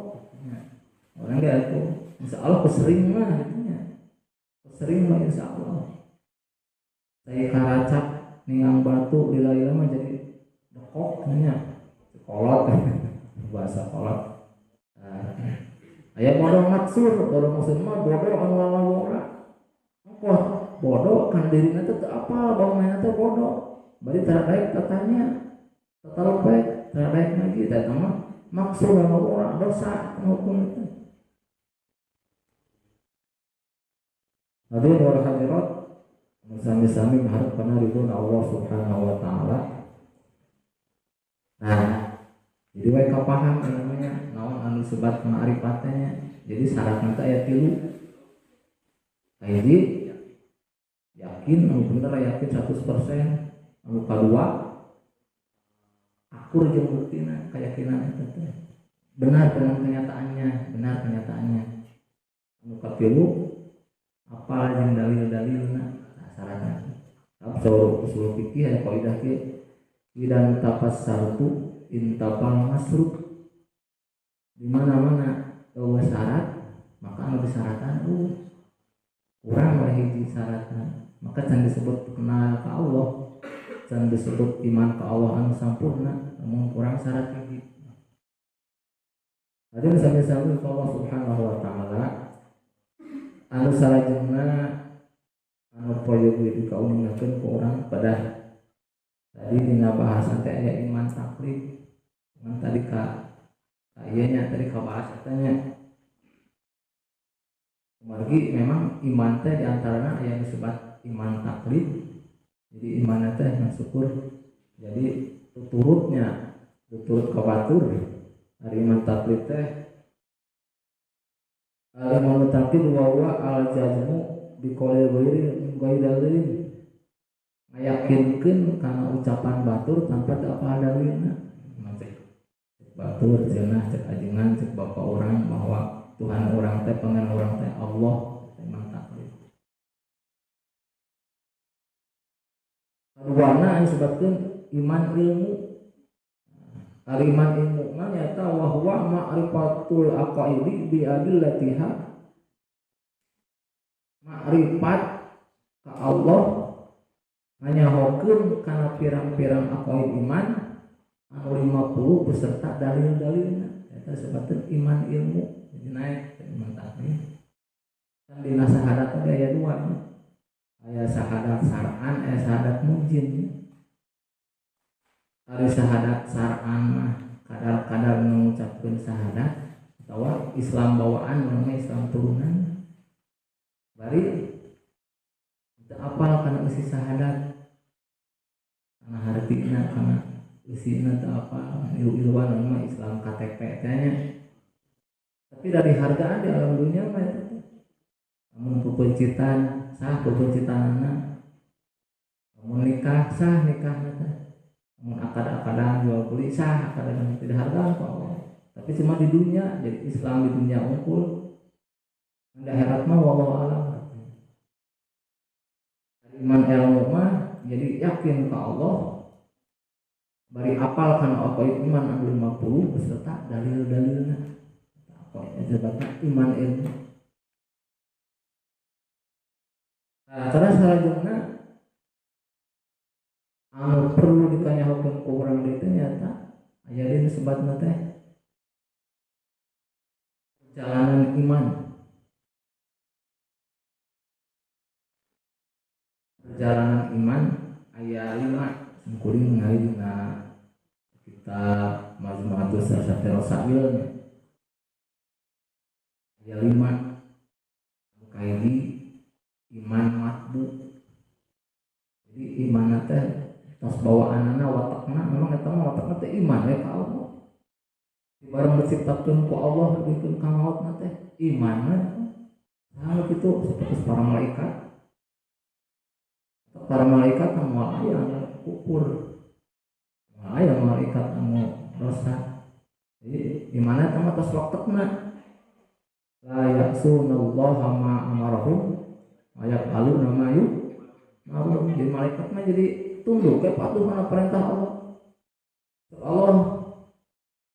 orang ge atuh insyaallah kesering mah kitu nya kesering mah insyaallah saya karacak ningang batu lila-lila mah jadi dekok nya kolot bahasa kolot. Nah, aya bodoh maksur bodoh maksud mah bodoh anu lalawora engkoh bodoh kan dirina teh teu apal bahwa manehna teh bodoh bari tara daek tatanya tatalopek tara daek ngaji teh eta mah maksur lalawora dosa hukum itu. Hadirin wal hadirat sami-sami mengharap karena ridho Allah Subhanahu wa taala. Nah, jadi wae kapaham namanya naon anu sebat ma'rifatnya. Jadi syaratna teh aya 3. Kahiji yakin anu bener yakin 100%, anu kadua akur jeung buktina keyakinan eta teh. Benar dengan kenyataannya, benar kenyataannya. Anu katilu apal jeung dalil-dalilna. Nah, syaratna. Saur usul fikih aya kaidah kieu idan tapas sartu intapal masruk. Di mana-mana eueuh syarat maka anu disyaratkan kurang wae hiji syaratna maka can disebut kenal ka Allah, can disebut iman ka Allah anu sampurna namun kurang syarat hiji. Hadirin sami-sami Allah Subhanahu wa taala anu salajengna anu proyek itu kauningakeun ku urang pada tadi dina bahasan teh aya iman taklid ngan tadi ka ieu nya tadi ka bahas eta nya kumargi memang iman teh di antarana aya disebut iman taklid. Jadi iman teh ngan syukur jadi tuturutnya tuturut ka batur. Ari iman taklid teh al iman taklid wa huwa al jazmu bi qouli ghairi min ghairi dalilin, ngayakinkeun kana ucapan batur tanpa teu apa dalilna. Cek batur cenah cek ajengan cek bapak urang bahwa Tuhan urang teh pangeran urang teh Allah iman taklid. Kaduana anu disebutkeun iman ilmu. Ari iman ilmu mah nyata wa huwa ma'rifatul aqaidi bi adillatiha, ma'rifat ka Allah nganyahokeun kana pirang-pirang aqaid iman anu 50 beserta dalil-dalilna. Eta disebutkeun iman ilmu. Jadi naik iman taklid. Kan dina syahadat teh aya dua, aya syahadat syar'an, aya syahadat mujin. Ari syahadat syar'an mah kadar-kadar mengucapkeun syahadat atawa Islam bawaan namanya Islam turunan. Bari teu apal kana eusi syahadat, kana hartina, kana eusina teu apal, ilu-iluan mah Islam KTP teh nya. Tapi dari hargaan di alam dunia mah eta teh. Lamun pepencitan sah pepencitanana, lamun nikah sah nikahna teh, lamun akad-akadan jual beli sah akad-akadan tidak hargaan ku Allah. Tapi cuma di dunia, jadi Islam di dunia unggul. Di akhirat mah wallahu alam. Iman ilmu mah jadi yakin ke Allah, bari apal kana apa iman anu 50 beserta dalil-dalilna. kok disebutna iman ilmu. Nah, terus salajengna anu perlu ditanyahokeun ku urang deui teh nyata aya deui sebatna teh perjalanan iman. Perjalanan iman aya 5 sengkuring ningali dina kitab Majmu'atus Sarsati Rasail nya. Aya 5 kahiji iman matbu. Jadi iman teh tos bawaanana watakna memang eta mah watakna teh iman we ka Allah. Bareng diciptakeun ku Allah dibikeun ka maotna teh iman we. Nah kitu sapertos para malaikat. Para malaikat moal aya anu kufur. Moal aya malaikat anu dosa. Jadi iman eta mah tos waktna. La ya'sunallaha ma amarahum wa yaf'aluna ma yu'marun. Jadi malaikat mah jadi tunduk ke patuh kana perintah Allah. Allah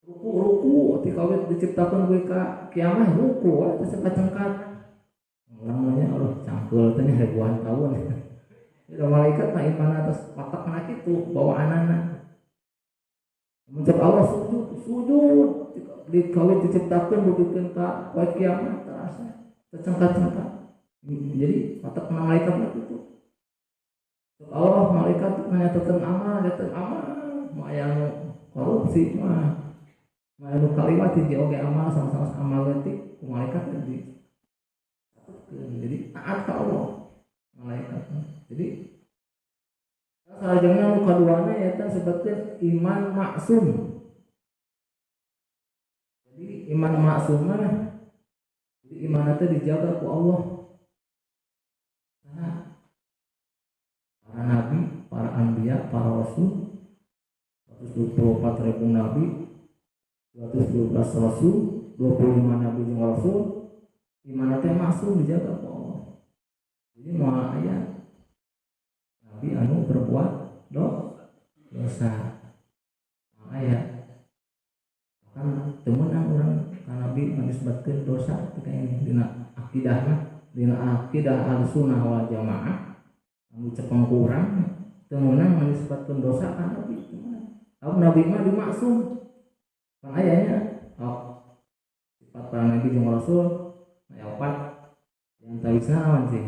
ruku-ruku ti kawit diciptakeun kuwi ka kiamah ruku we teu cengkat-cengkat. Urang mah nya Allah cangkeul teh ribuan tahun. Jadi malaikat mah iman atas watakna kitu bawaanana. Mun cek Allah sujud, sujud di kawit diciptakeun dugikeun ka poe kiamat terasa teu cengkat-cengkat. Jadi watakna malaikat mah kitu. Allah malaikat nyatakeun amal, nyatakeun amal, mah aya nu korupsi mah. Mah anu kaliwat hiji oge amal sama-sama amal leutik ku malaikat teh disatukeun. Jadi taat ka Allah malaikat. Jadi salajengna nu kaduana nyaeta sebutkeun iman maksum. Jadi iman maksum mah jadi iman teh dijaga ku Allah. Nah, para nabi, para anbiya, para rasul, 124.000 nabi, 212 rasul, 25 nabi jeung rasul, iman teh maksum dijaga ku Allah. Jadi moal aya nabi anu berbuat dosa. Moal aya. Bahkan teu meunang urang ka nabi nganisbatkeun dosa teh kayaknya dina akidah mah, dina akidah Ahlussunnah wal Jamaah anu cepeng ku urang teu meunang nganisbatkeun dosa ka nabi teu meunang. Nabi mah dimaksum. Pan aya nya oh, sifat para nabi jeung rasul aya 4 yang tawisna naon sih?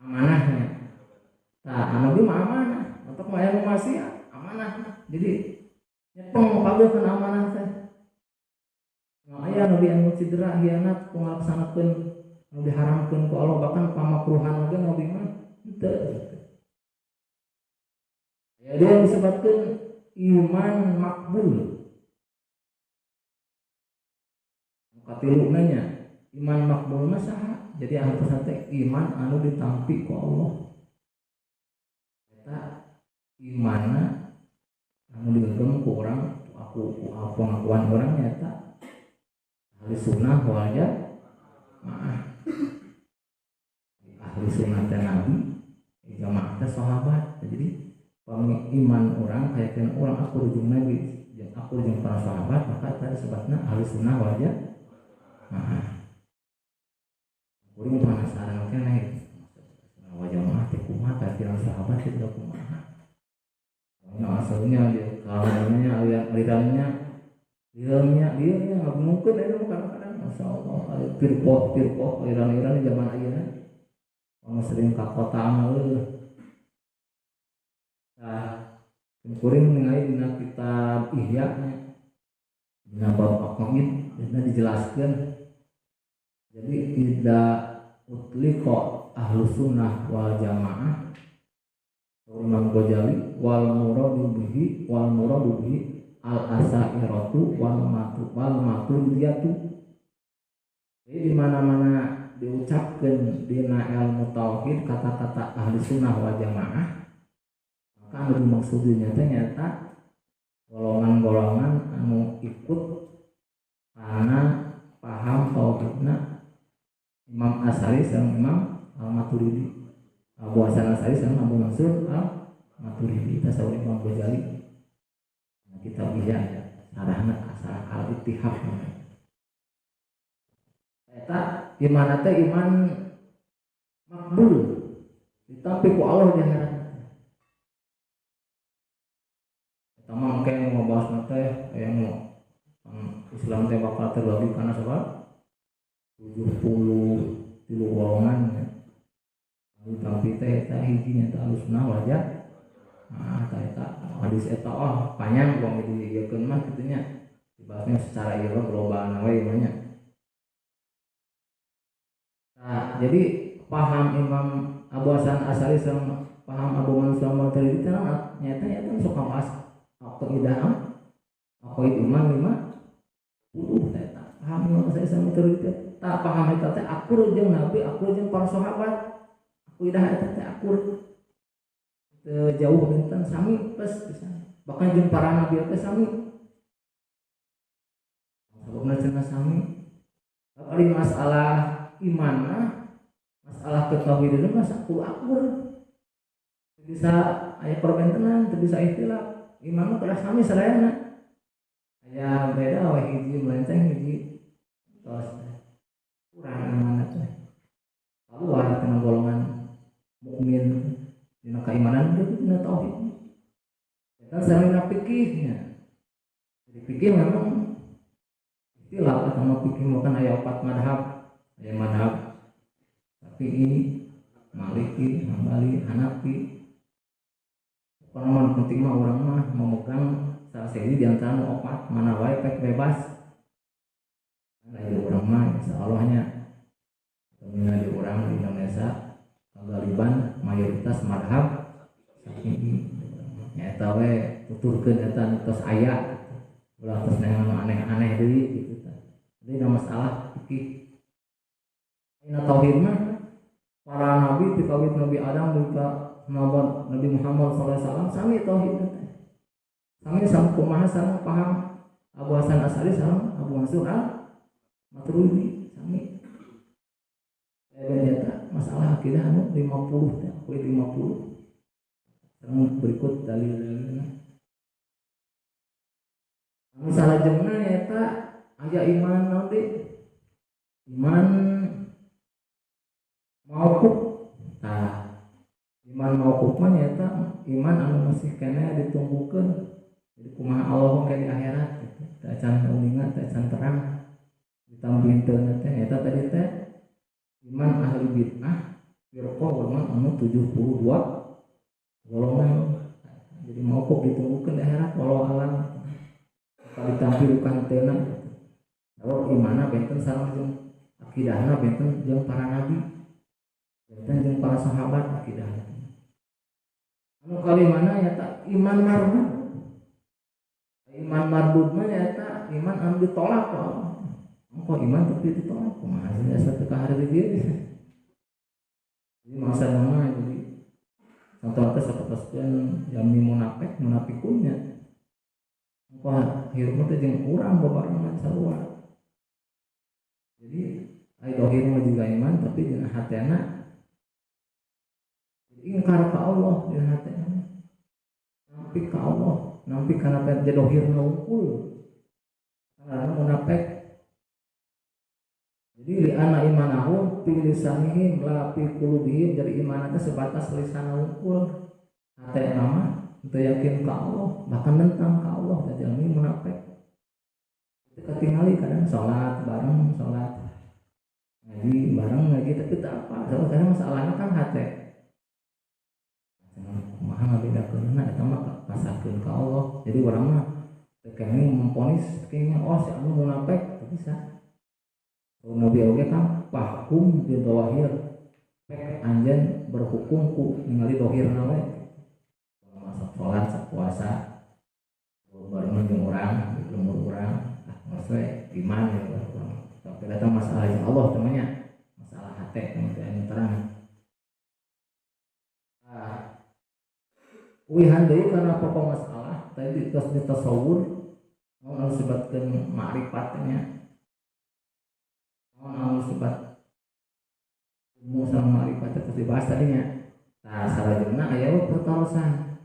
Amanahnya. Tah nabi mah amanah, untuk mah aya nu maksiat amanah. Jadi nyepeng pageuh kana amanah teh. Nah, aya nabi anu cedera hianat ku ngalaksanakeun anu diharamkeun ku Allah bahkan pamakruhan oge nabi mah henteu gitu. Ya dia disebutkeun iman makbul. Katiluna nya iman makbul mah saha? Jadi ahli teh iman anu ditampi ku Allah. Eta imanna anu digenggam ku urang, aku ku pengakuan urang nyata ahli sunnah wal jamaah. Ahli sunnah teh nabi, jamaah teh sahabat. Jadi pami iman urang kayakeun urang aku jeung nabi, jeung aku jeung para sahabat, maka tadi disebutna ahli sunnah wal jamaah. Kuring penasaran keneh sunnah wal jamaah teh kumaha, kayakeun sahabat teh kumaha. Nah, asalnya dia kalangannya alirannya liurnya liurnya ngabingungkeun eta mah kadang-kadang masyaallah aya firqah aliran-aliran zaman ayeuna anu sering ka kota mah eueuh. Tah kuring ningali dina kitab Ihya nya dina bab aqaid dina dijelaskeun. Jadi idza utliqa ahlus sunnah wal jamaah Imam Ghazali wal muradu bihi al asairatu wal maturidiyatu. Jadi di mana-mana diucapkeun dina ilmu tauhid kata-kata ahli sunnah wal jamaah, maka anu dimaksudnya teh nyata golongan-golongan anu ikut karena paham tauhidna Imam Asy'ari sareng Imam Al-Maturidi. Abu Hasan Asy'ari sama Abu Mansur Al-Maturidi tasawuf Imam Ghazali. Nah, kitab Ihya ya, sarahna asarah al-ittihaf. Eta iman teh iman makbul ditampi ku Allah di akhirat. Eta mah engke nu ngabahas teh aya nu Islam teh bakal terbagi kana sabab 73 golongan ya. Ditampi teh eta hiji nya eta Ahlussunnah wal Jamaah. Nah, eta hadis eta oh panjang wong diieukeun mah kitu nya. Dibahasnya secara ieu global we ieu nya. Nah, jadi paham Imam Abu Hasan Asy'ari sama paham Abu Mansur Maturidi teh nyata nyata sok ngabahas aqidah aqaid iman 50 teh paham Imam Asy'ari sama Maturidi teh tak paham eta teh akur jeung Nabi, akur jeung para sahabat. Aqidah eta teh akur teu jauh benten sami plus pisan. Bahkan jeung para nabi teh sami. Sababna cenah sami. Ari masalah iman mah, masalah ketauhidan mah sakudu akur. Teu bisa aya perbentenan, teu bisa ikhtilaf. Iman mah kedah sami sadayana. Aya beda we hiji melenceng hiji. Tos kurang iman teh. Keluar tina golongan mukmin dina keimanan teh dina tauhid. Eta sareng fikihnya. Jadi fikih memang ikhtilaf atau mah fikih mah kan aya 4 madhab. Aya madhab Syafi'i, Maliki, Hambali, Hanafi. Pokona mah penting mah urang mah memegang salah sahiji di antara nu opat, mana wae pek bebas. Nah, di urang mah insyaallah nya Mina di urang di Indonesia kagaliban mayoritas madhab Syafi'i. Nya eta we tuturkeun eta tos aya gitu. Ulah tos neangan aneh-aneh deui gitu tah. Jadi da masalah fikih. Dina tauhid mah para nabi ti kawit Nabi Adam dugi ka Nabi Muhammad sallallahu alaihi wasallam sami tauhid teh. Sami sama kumaha sareng paham Abu Hasan Asy'ari sareng Abu Mansur Al-Maturidi sami. Eta masalah akidah anu 50 teh, aku 50. Sareng berikut dalil-dalilna. Anu salajengna nyaeta aya iman naon deui? Iman mauquf. Tah, iman mauquf mah nyaeta iman anu masih keneh ditunggukeun. Jadi kumaha Allah engke di akhirat gitu. Teu acan uninga, teu acan terang. Ditambihin teu teh nyaeta tadi teh iman ahli bid'ah firqah golongan anu 72 golongan. Jadi mauquf ditunggukeun di akhirat walau alam. Kalau ditampilkan teuna gitu. Kalau imanna benten sareng jeung akidahna benten jeung para nabi, benten jeung para sahabat akidahna. Anu kalimana nyaeta iman mardud. Iman mardud mah nyaeta iman anu ditolak ku Allah. Engko iman tapi ditolak kumaha sih asa teu kahareureun dieu. Jadi masa mah jadi contoh teh sapertoskeun jalmi munafik munafikunnya. Engko hirup teh jeung urang babarengan sarua. Jadi ai dohir mah juga iman tapi dina hatena ingkar ka Allah dina hatena. Nampi ka Allah, nampi kana teh dohirna wungkul. Karena munafik. Jadi li anna imanahum fi lisanihim la fi qulubihim, jadi iman teh sebatas lisan wungkul. Hatena mah teu yakin ka Allah, bahkan nentang ka Allah teh jalmi munafik. Itu ketingali kadang salat bareng, salat ngaji bareng ngaji tapi tak apa. Soalnya kadang masalahnya kan hate. Kumaha ngabedakeunna eta mah pasahkeun ka Allah. Jadi urang mah teu kenging memponis kenging oh si anu munafik teu bisa. Kalau Nabi oge kan fahkum bi dzawahir. Pek anjeun berhukum ku ningali dohirna we. Masuk salat, sok puasa, barengan jeung urang, lembur urang, ah geus we iman ya urang. Tapi datang masalah jeung Allah temannya, masalah hate anu terang. Ah. Uwihan deui kana pokok masalah tadi tos ditasawur naon anu disebutkeun ma'rifat nya. Naon anu disebut ilmu sareng ma'rifat teh dibahas tadinya. Tah salajengna aya we pertarosan.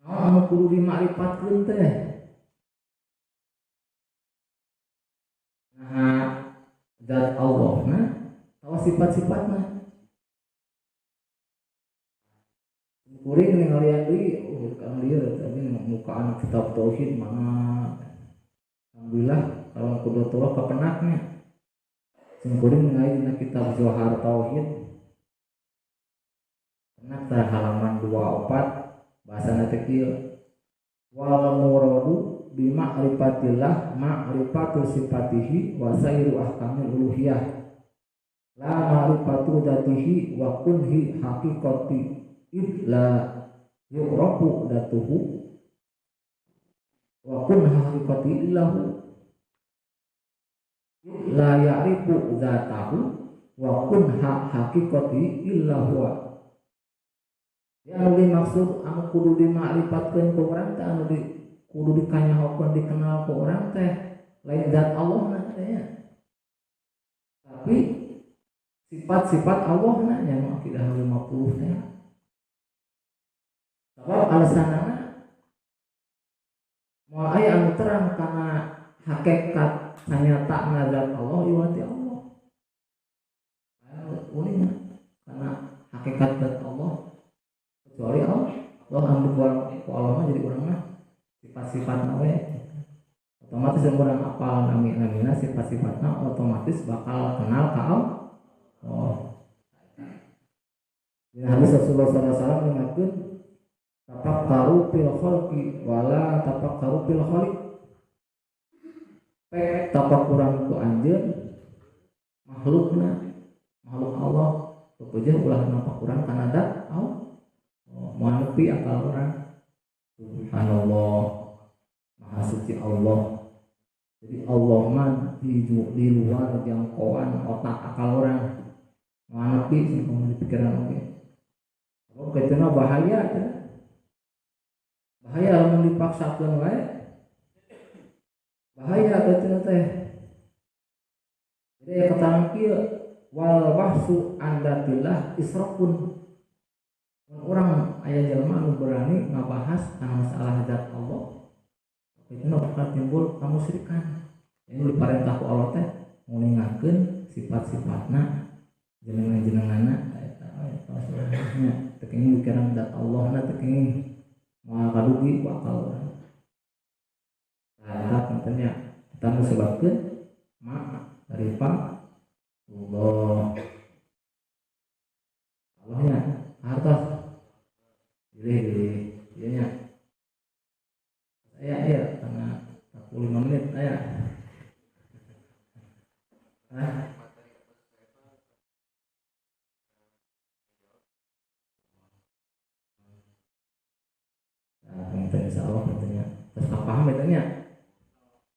Naon anu kudu dimakrifatkeun teh? Nah, zat Allahna atawa sifat-sifatna. Kuring ningalian deui kang lieur tadi mukaan kitab tauhid mana. Alhamdulillah kalau kudratullah kapenaknya. Sing kuring ningali dina kitab Zohar Tauhid. Penak tah halaman 24 bahasana teh kieu. Wal muradu bi ma'rifatillah ma'rifatu sifatihi wa sairu ahkamil uluhiyah. La ma'rifatu dzatihi wa kunhi haqiqati id la yu'rafu datuhu wa kun haqiqati illahu la ya'rifu dzatahu wa kun haqiqati illa huwa. Ya anu dimaksud anu kudu dimakrifatkeun ku urang teh anu di kudu dikanyahokeun dikenal ku urang teh lain zat Allah na teh nya. Tapi sifat-sifat Allah na nya nu akidah 50 teh. Sebab alasanana moal aya anu terang kana hakikat sanyata zat Allah iwati Allah. Anu uning kana hakikat zat Allah kecuali Allah. Allah anu ku Allah mah jadi urang mah sifat-sifatna we otomatis yang urang apal nami-namina sifat-sifatna otomatis bakal kenal ka Allah. Dina hadis Rasulullah sallallahu alaihi wasallam mengakeun tafakkaru fil khalqi wala tafakkaru fil khaliq. Pek tafakuran ku anjeun makhlukna makhluk Allah tepejah ulah nafakuran kana zat Allah. Moal nepi akal urang. Subhanallah, maha suci Allah. Jadi Allah mah di luar jangkauan otak akal orang. Moal nepi sing di pikiran oge. Oke cenah bahaya cenah. Bahaya lamun dipaksakeun wae. Bahaya cenah teh. Jadi aya keterangan kieu wal wahsu andatillah israfun. Mun urang aya jelema anu berani ngabahas kana masalah zat Allah, itu bakal timbul kamusyrikan. Ini diparentah ku Allah teh nguningakeun sifat-sifatna jenengan-jenenganna eta we nya teu kenging pikiran zat Allah na teu kenging moal kadugi ku akal urang. Nah, eta pentingnya eta nu sebabkeun ma'rifah Allah. Allahnya hartos pilih ieu nya. Saya ya karena 45 menit saya. Hah? Nah, penting insyaallah pentingnya. Terus paham eta nya.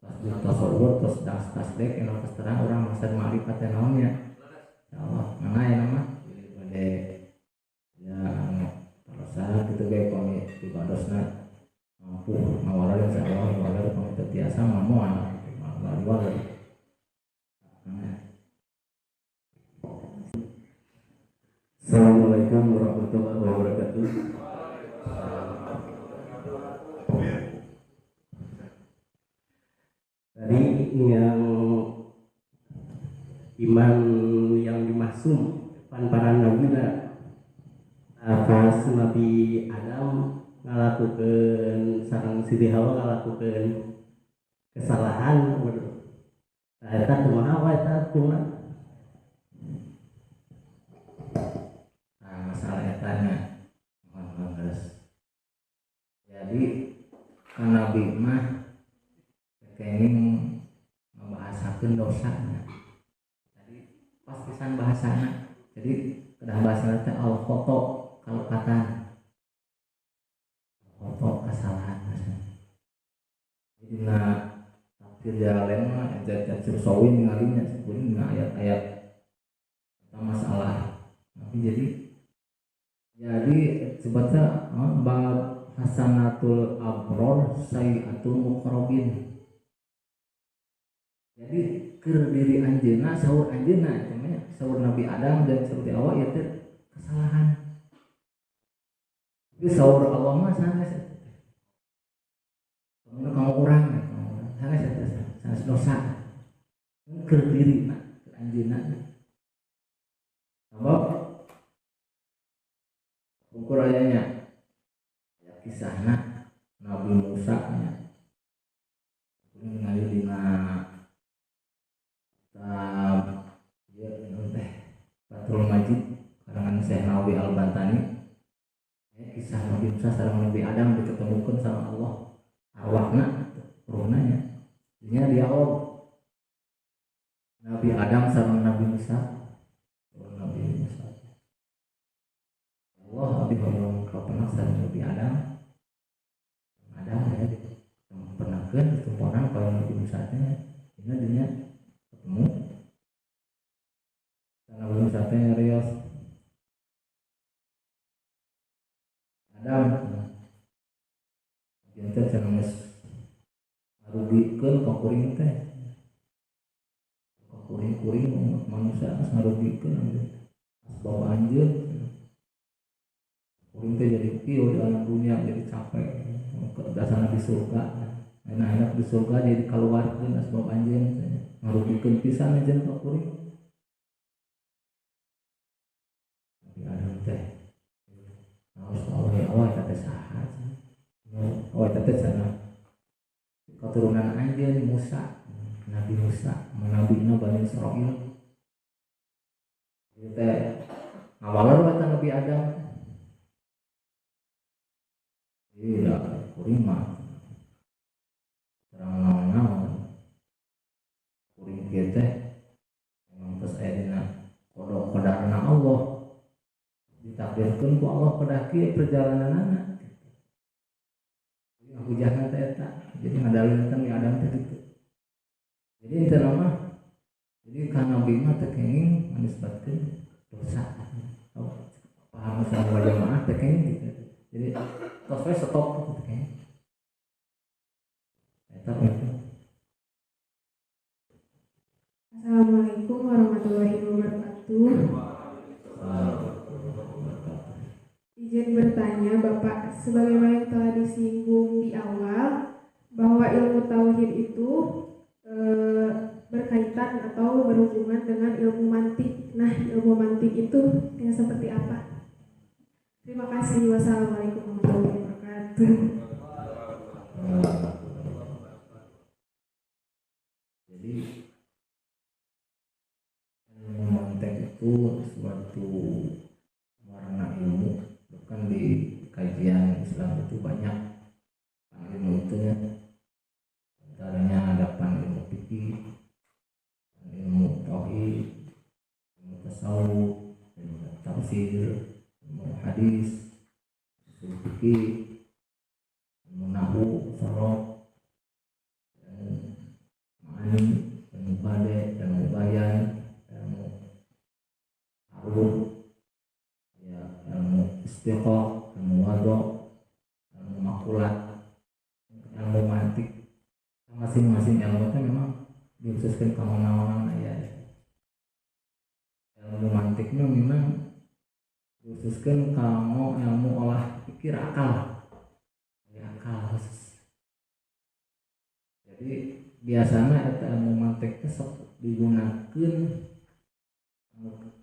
Terus tasawur terus das tasdek anu terus terang urang maksud ma'rifat teh naon nya. Insyaallah mana ya nama pilih bade ya anu terusan kitu ge pami dibadosna mampu ngawaler insyaallah ngawaler pami teu tiasa mah moal moal. Assalamualaikum warahmatullahi wabarakatuh. Tadi yang iman yang dimasum pan para nabi atas Nabi Adam ngalakukeun sareng Siti Hawa ngalakukeun kesalahan. Nah, eta kumaha wae eta kumaha? Nah, masalah etanya mohon geus. Jadi kan Nabi mah kenging ngabahasakeun dosana. Tadi pas pisan bahasana. Jadi kedah bahasana teh al-khata kalepatan. Al-khata kesalahan bahasana. Jadi na tafsir Jalalain mah tafsir Sawi ningalinya sebelum ayat-ayat tentang masalah. Tapi jadi sebetulnya bab hasanatul abror sayiatul muqarrabin. Jadi keur diri anjeunna saur anjeunna eta mah saur Nabi Adam dan seperti awak ieu teh kesalahan. Tapi saur Allah mah sanes eta teh. Kamu urang sanes eta sanes dosa. Keur diri na keur Anjeunna. Sabab pungkur ayanya ya kisahna Nabi Musa nya. Ini ningali dina kitab ieu teh Fathul Majid karangan Syekh Nawawi Al-Bantani. Ya, kisah Nabi Musa sareng Nabi Adam diketemukeun sama Allah arwahna ruhna nya. Dinya dialog Nabi Adam sareng Nabi Musa. Nabi Musa Allah abdi hoyong kapenak sareng Nabi Adam. Adam ya ditempenakeun ditemponan kalau Nabi Musa teh dina dinya ketemu. Nabi Musa teh nyarios Adam jeung teh cenah geus ngarugikeun ka kuring teh. Kuring-kuring umat manusia geus ngarugikeun asbab anjeun. Kuring teh jadi kieu di alam dunia jadi capek dasarna di surga. Nah enak di surga jadi kaluarkeun asbab anjeun ngarugikeun pisan anjeun ka kuring. Nabi Adam teh naos Allah ya Allah eta teh saha cenah. Oh eta teh cenah keturunan anjeun Musa. Nabi Musa, nabina Bani Israil. Ieu teh ngawaler we Nabi Adam. Iya, kuring mah terang naon-naon. Kuring kieu teh emang tos aya dina qada qadarna Allah. Ditakdirkeun ku Allah kedah kieu perjalananana. Jadi ngahujahna teh eta. Jadi ngadalilna teh Nabi Adam teh kitu. Jadi intina mah jadi ka nabi mah teu kenging manisbatkeun dosa. Oh, paham sama jamaah teu kenging gitu. Jadi tos we stop gitu kenging. Eta itu. Assalamualaikum warahmatullahi wabarakatuh. Izin bertanya Bapak, sebagaimana yang telah disinggung di awal bahwa ilmu tauhid itu berkaitan atau berhubungan dengan ilmu mantik. Nah, ilmu mantik itu yang seperti apa? Terima kasih. Wassalamualaikum warahmatullahi wabarakatuh. Jadi ilmu mantik itu suatu warna ilmu. Bahkan di kajian Islam itu banyak ilmu itu ya. Antaranya ada pan ilmu fikih, ilmu tauhid, ilmu tasawuf, ilmu tafsir, ilmu hadis, usul fikih, ilmu nahwu, sharaf, ilmu ma'ani, ilmu bade, ilmu bayan, ilmu arud, ya, ilmu istiqaq, ilmu wadho, ilmu makulat, ilmu mantik. Masing-masing ilmu itu memang dikhususkan ke mana-mana ya. Ilmu mantiknya memang dikhususkan kalau ilmu olah pikir akal, ya, akal khusus. Jadi biasanya eta ilmu mantik itu sok digunakan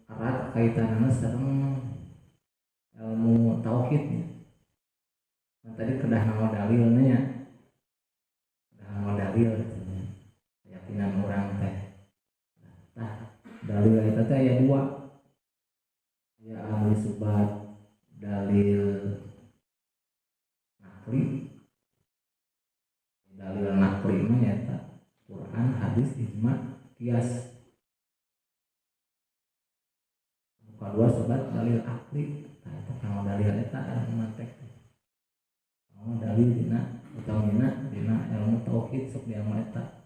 erat kaitannya sareng ilmu tauhidnya. Nah, tadi kedah nama dalilnya ya. Nama dalil keyakinan orang teh. Nah, dalil eta teh aya dua. Ya anu disebut dalil nakli. Dalil nakli mah nyaeta Quran, hadis, ijma, kias. Kadua sebat dalil akli. Tah eta kanggo dalil eta ilmu mantik teh. Kanggo dalil dina utamina dina ilmu tauhid sok dianggo eta.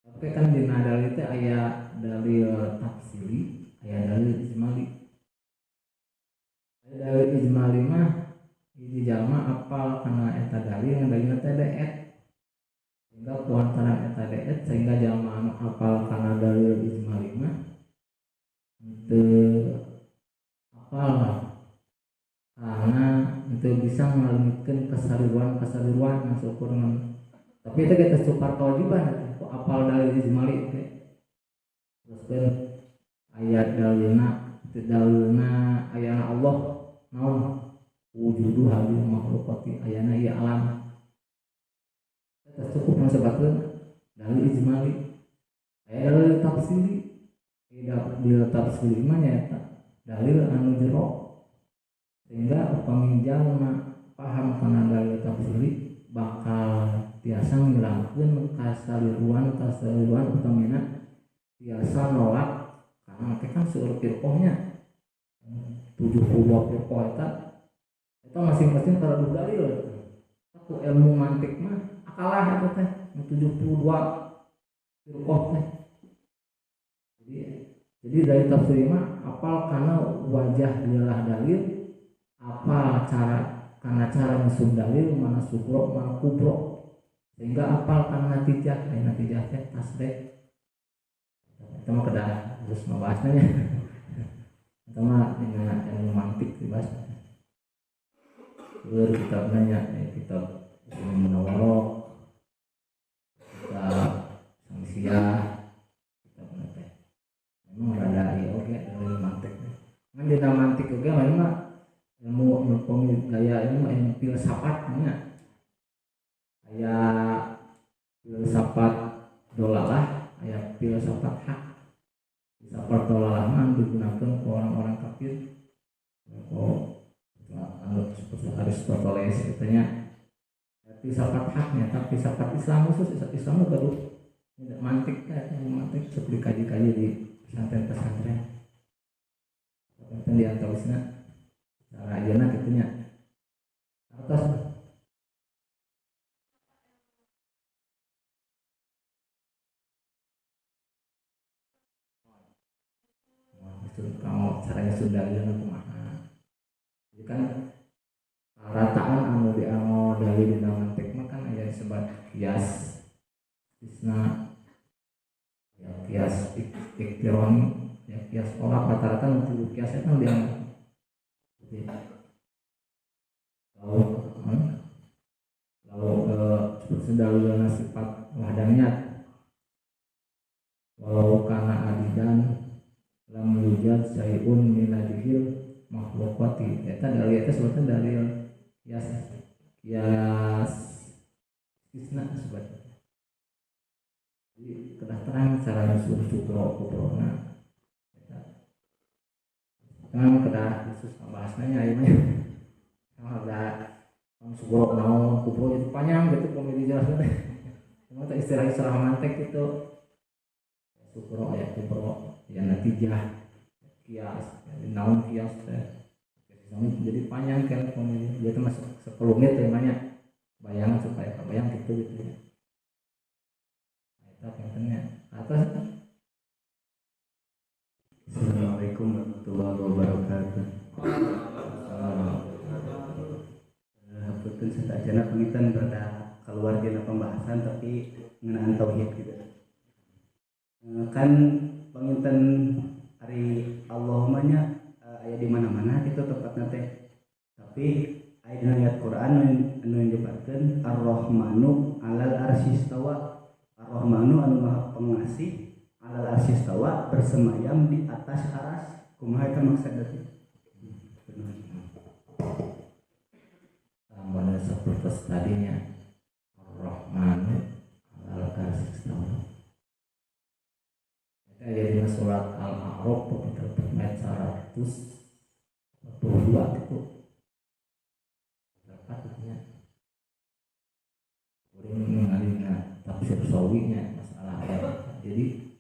Tapi kan dina dalil teh aya dalil tafsili, aya dalil ijmali. Aya dalil ijmali mah hiji jalma apal kana eta dalil, dalilna teh deet. Sehingga kuantaran eta deet sehingga jalma anu apal kana dalil ijmali mah teu apal karena itu bisa ngaleungitkeun kasariruan-kasariruan syukur ngan. Tapi itu kita supar kewajiban kok apal dalil ijmali teh. Terus masukkeun ayat dalilna dalilna ayana Allah naon wujudu hadil makhlukati ayana ieu alam. Eta cukup sebatkeun dalil ijmali. Aya dalil tafsili, dalil tafsili mah nyaeta dalil anu jero sehingga upami jalma paham kana dalil tafsili bakal tiasa ngilangkeun kasaliruan utamina tiasa nolak karena teh kan seueur firqahnya 72 firqah eta eta masing-masing karaduh dalil. Ku ilmu mantik mah akalah eta teh 72 firqah teh. Jadi dari tafsir mah apal kana wajah dilah dalil, apal cara karena cara nyusun dalil mana sugro mana kubro sehingga apal kana natijah, natijah teh tasdek. Itu mah kedah terus membahasnya nya. Itu mah dina ilmu mantik dibahas. Keur kitabna nya kitab Ushul Munawwaroh, kitab Sangsiah, kitabna teh. Memang rada ieu oge dari mantik. Ngan dina mantik oge mah ilmu gaya ilmu ilmu filsafat nya. Aya filsafat dolalah, aya filsafat hak. Filsafat dolalah mah digunakan ku orang-orang kafir. Ku anu seperti Aristoteles katanya. Filsafat haknya, tapi filsafat Islam khusus Islam gaduh mantik teh, mantik sok dikaji-kaji di pesantren-pesantren. Pesantren di antawisna cara ayeuna kitu nya. Atas kamu caranya Sunda ieu kumaha. Jadi kan rataan anu dianggo dalil dina mantik mah kan aya disebut kias istisna, ya kias iktironi, ya kias olah rata-rata nu tilu kias eta dianggo. Jadi lalu seperti dalilna sifat wahdaniyat walau kana adidan lam yujad syai'un min adhil makhlukati. Eta dalil eta sebetulnya dalil kias kias istisna sebetulnya. Jadi kedah terang cara nyusun sugro kubrona eta kan kedah khusus ngabahasna nya ieu mah. Ada sugro naon kubro jadi panjang gitu pamili jelasna teh. Cuma teh istilah-istilah mantek gitu. Sugro aya kubro ya natijah kias naon kias teh jadi panjang kan pemilih dia tuh masuk 10 menit temanya bayangan supaya kebayang gitu gitu ya. Nah, itu pentingnya atas. Assalamualaikum warahmatullahi wabarakatuh. Hapunten sadayana pangitan rada keluar dina pembahasan tapi ngeunaan tauhid gitu. Kan panginten ari Allahumma nya aya di mana-mana gitu tempatna teh. Tapi aya dina ayat Quran anu nyebatkeun Ar-Rahmanu 'alal arsyistawa. Ar-Rahmanu anu Maha Pengasih, 'alal arsyistawa bersemayam di atas aras. Kumaha eta maksudna teh? Tambahna seperti tadinya Ar-Rahmanu 'alal arsyistawa. Eta aya dina surat Al-A'raf ayat 142 gitu. Berapa gitu nya? Kuring ningali na tafsir sawinya masalah ayat. Jadi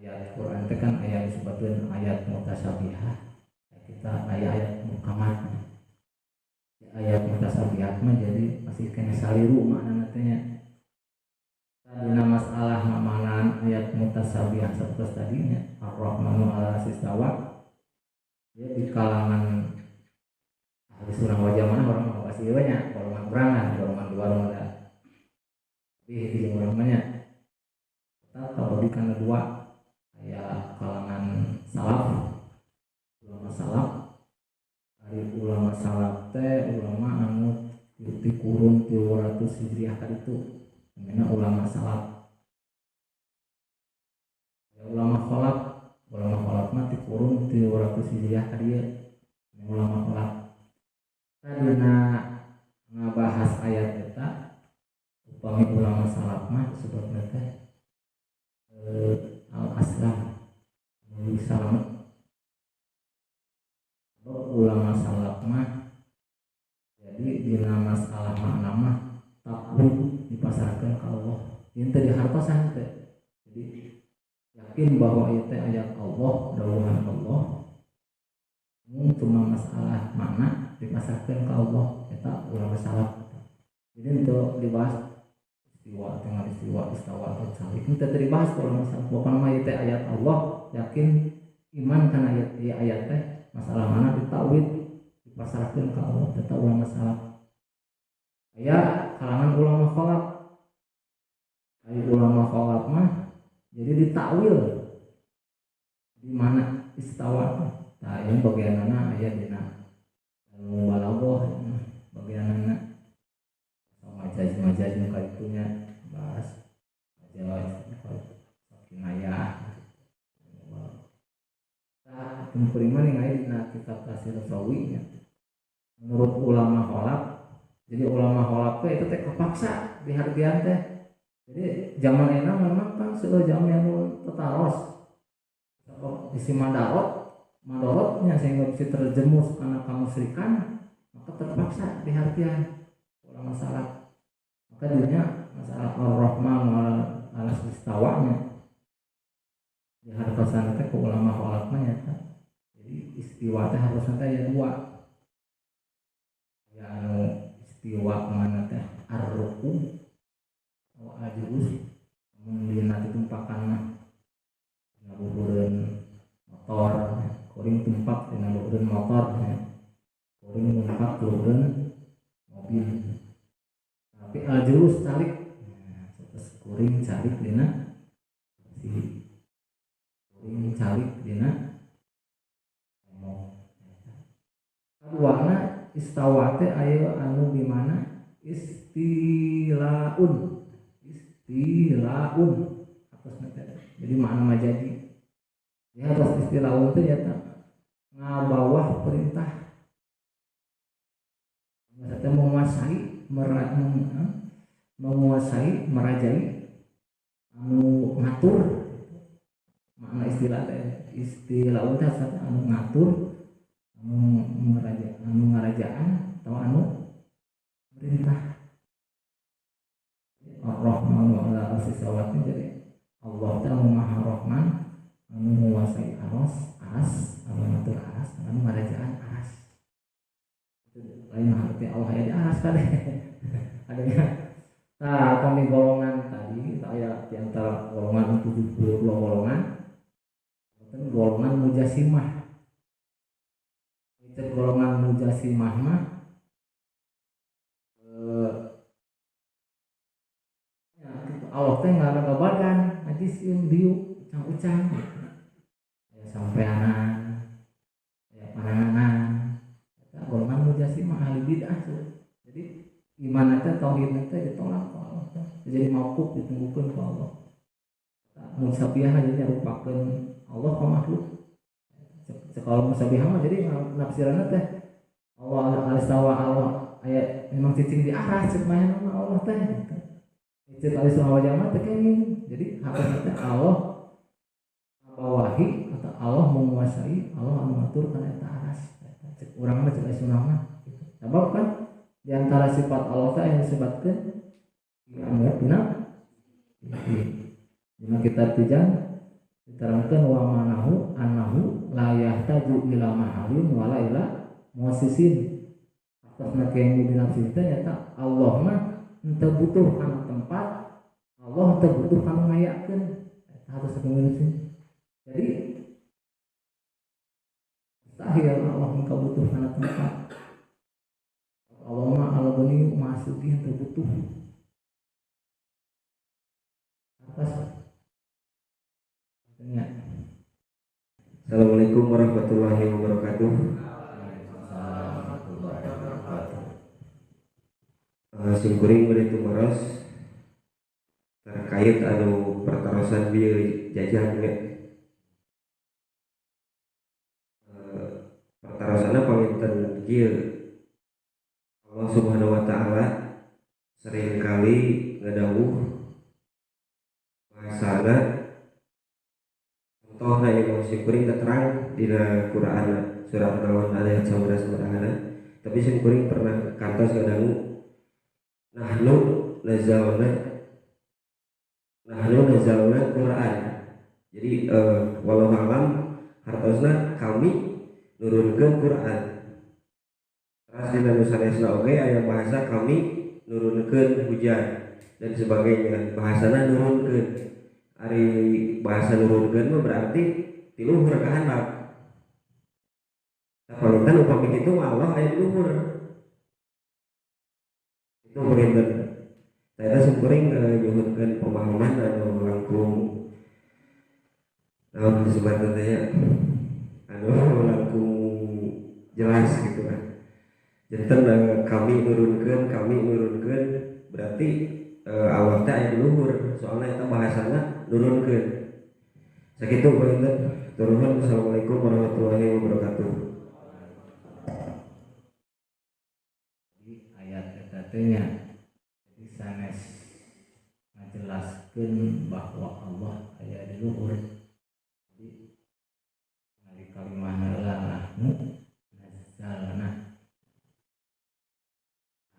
ayat Quran teh kan ayat disebutkeun ayat mutasyabihah. Kita ayat muhkamat. Ayat mutasyabihah mah jadi masih kena saliru maknana teh nya. Dina masalah mamanan ayat mutasyabihah seperti tadinya Ar-Rahmanu 'alal arsyistawa ya di kalangan ahli sunnah wal jamaah orang mah pasti nya golongan urangan golongan dua golongan lebih di urang mah nya. Kita kabagi kana dua aya kalangan salaf ulama salaf. Ari ulama salaf teh ulama anu ti kurun 300 Hijriah kaditu namanya ulama salaf. Ya, ulama khalaf kurun 300 Hijriah ka dieu ulama khalaf. Tadina ngabahas ayat eta upami ulama salaf mah disebutna teh al-aslam, anu salamet. Ulama salaf mah jadi dina masalah makna mah takut dipasarkan ke Allah. Ieu teh dihartosan teh. Jadi yakin bahwa ieu teh ayat Allah, dawuhan Allah. Mun cuma masalah makna dipasarkan ke Allah eta ulama salaf. Jadi untuk dibahas istiwa dengan istiwa istawa atau calik itu teh dibahas ku ulama salaf. Pokona mah ieu teh ayat Allah, yakin iman kana ayat ieu ayat teh masalah mana ditawid dipasarkan ke Allah tetap ulama salaf. Aya kalangan ulama khalaf. Aya ulama khalaf mah jadi ditakwil di mana istawa. Tah ieu bagianana aya dina ilmu balaghah bagianana majaz-majaz nu kaditunya bahas majaz kinayah. Tah kuring mah ningali dina kitab Tafsir Sawi nya. Menurut ulama khalaf, jadi ulama khalaf teh itu teh kepaksa dihartian teh. Jadi zaman enak memang kan seueur jami anu tetaros. Sabab isi madorotnya sehingga bisa terjemus karena kamusyrikan, maka terpaksa dihartian ulama salaf. Maka dunia masalah Ar-Rahman wal istawanya dihartosan teh ku ulama khalaf mah nyata. Jadi istiwa teh hartosna teh aya dua. Ya anu istiwa mana teh ar-ruku wa al-julus, mun dina ditumpakan mah dina luhureun motor, kuring tumpak dina luhureun motor, kuring numpak luhureun mobil. Tapi al-julus calik, nah, terus kuring calik dina si kuring calik dina ngomong. Kaduana istawa teh aya anu di mana istilaun, istilaun atasna teh. Jadi makna majazi. Ya atas istilaun teh nyata ngabawah perintah. Maksudnya menguasai, menguasai, merajai, anu ngatur. Makna istilah teh istilaun teh anu ngatur, anu ngeraja, anu ngarajaan atau anu perintah. Ar-Rahman wa ala arsy istawa, jadi Allah teh anu Maha Rahman, anu menguasai aras, aras, anu ngatur aras, anu ngarajaan aras. Itu lain arti Allah aya di aras tadi. Adanya. Nah, kami golongan tadi aya di antara golongan 72 golongan, golongan mujasimah. Itu golongan mujasimah mah ya, gitu. Allah teh ngaraga badan, ngajisim diuk, ucang-ucang gitu. Ya sampeanan, ya pananganan. Eta golongan mujasimah ahli bid'ah tuh. Jadi iman teh tauhid teh ditolak ku Allah teh. Jadi mauquf ditunggukeun ku Allah. Musyabbihah jadi nyarupakeun Allah ka makhluk. Kalau musyabbihah mah jadi nafsiranna teh Allah alistawa Allah aya memang cicing di aras cek mah Allah teh gitu. Cek alistawa wal jamaah teh kenging. Jadi hakikatna teh Allah bawahi atau Allah menguasai, Allah anu ngatur kana eta aras. Cek urang mah cek sunnah mah gitu. Sabab kan di antara sifat Allah teh yang disebutkeun anu dina dina kitab Tijan diterangkan wa manahu annahu la yahtaju ila mahalin wala ila muassisin. Atasna kenging binafsi teh nyata Allah mah henteu butuh kana tempat, Allah henteu butuh kana ngayakeun. Eta harus sakeun. Jadi mustahil Allah mah butuh kana tempat. Allah mah al-ghani maha sugih henteu butuh. Atas. Assalamualaikum warahmatullahi wabarakatuh. Simkuring bade tumaros terkait anu pertarosan bieu jajan nya. Patarosana panginten kieu, Allah Subhanahu wa taala seringkali ngadawuh bahasana, contohna ieu sim kuring teu terang dina Quran surat naon, ayat sabaraha-sabarahana, tapi sim kuring pernah kantos ngadangu nahnu nazalna, nahnu nazalna Quran. Jadi wallahu alam hartosna kami nurunkeun Quran. Terus dina nu sanesna oge aya bahasa kami nurunkeun hujan dan sebagainya, bahasana nurunkeun. Ari bahasa nurunkeun mah berarti ti luhur ka handap. Tah, panginten upami kitu mah Allah aya di luhur. Itu panginten. Tah, eta sim kuring nyuhunkeun pemahaman anu langkung, naon disebutna teh nya, anu langkung jelas gitu kan. Janten kami nurunkeun berarti Allah teh aya di luhur, soalna eta bahasana nurunkeun. Sakitu panginten. Nuhun. Assalamualaikum warahmatullahi wabarakatuh. Jadi ayat eta teh nya, jadi sanes ngajelaskeun bahwa Allah aya di luhur. Jadi dari kalimah nahnu nazzalna,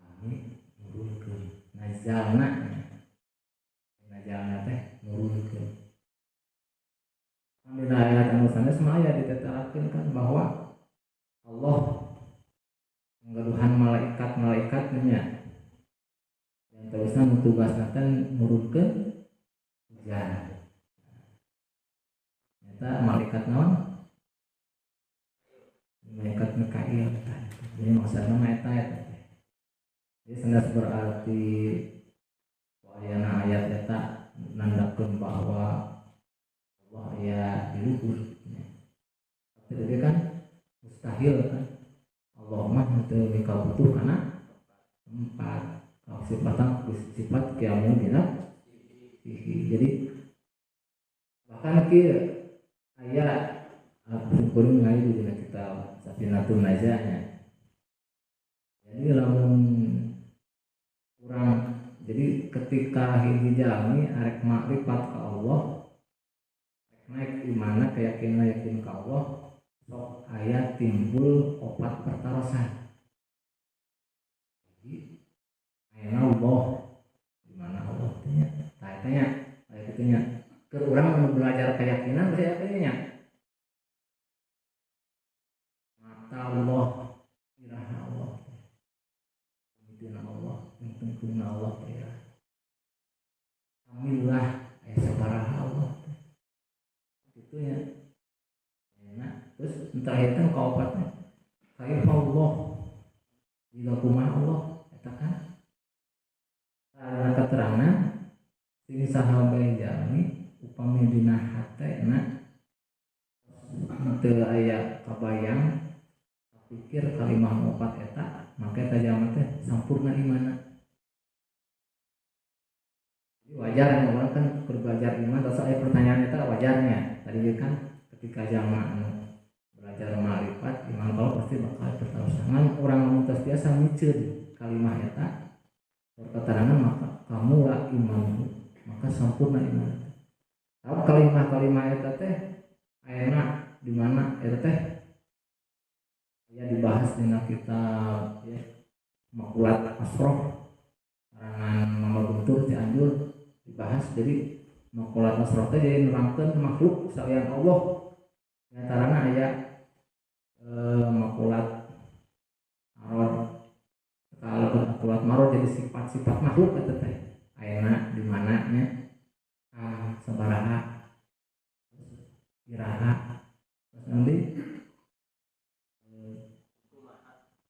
kami nurunkeun. Nazzalna, nazzalna teh nurunkeun. Kan dina ayat anu sanes mah aya ditetelakeun kan bahwa Allah nggaduhan malaikat-malaikat nya, yang terusna nu tugasna teh nurunkeun hujan. Nyata malaikat naon? Malaikat Mikail eta. Jadi maksudna mah eta eta teh. Jadi sanes berarti ayana ayat eta nandakeun bahwa Allah aya di luhur nya. Tapi kan mustahil kan, Allah mah teu mikabutuh kana tempat. Kalau sifatan sifat kiamu dina. Jadi bahkan kieu aya kuring ngaji dina kitab Safinatun Najah nya. Jadi lamun urang, jadi ketika hiji jalmi arek makrifat ka Allah, arek naik imana, keyakinan, yakin ka Allah, sok aya timbul opat pertarosan. Jadi ayana Allah di mana Allah teh nya? Tah, eta nya aya kitu nya. Keur urang mun belajar keyakinan pasti aya nya. Mata Allah, iraha Allah teh. Pemimpin Allah, tungtungna Allah teh iraha. Alhamdulillah aya sabaraha Allah teh. Kitu nya. Nah, terus terakhir teh kaopatna. Kaifa Allah? Jika kumaha Allah eta kan? Ada keterangan sing saha bae jalmi upami dina hatena teu aya kabayang pikir kalimah opat eta, maka eta jalma teh sampurna imanna. Jadi wajar yang orang kan belajar iman terus aya pertanyaan eta wajarnya. Tadi kan ketika jalma anu belajar ma'rifat iman kalau pasti bakal pertarusan orang anu tos biasa miceun kalimah eta berketerangan, maka kamu lah imanmu, maka sampurna iman. Tahu kalimah-kalimah eta teh ayeuna di mana eta teh ya dibahas dina kitab ya Makulat Asroh karangan Mama Guntur Cianjur dibahas. Jadi Makulat Asroh teh jadi nerangkeun makhluk salian Allah, antarana aya makulat marod. Kalau makulat marod jadi sifat-sifat makhluk eta teh ayeuna di mana nya, sabaraha, iraha, terus nanti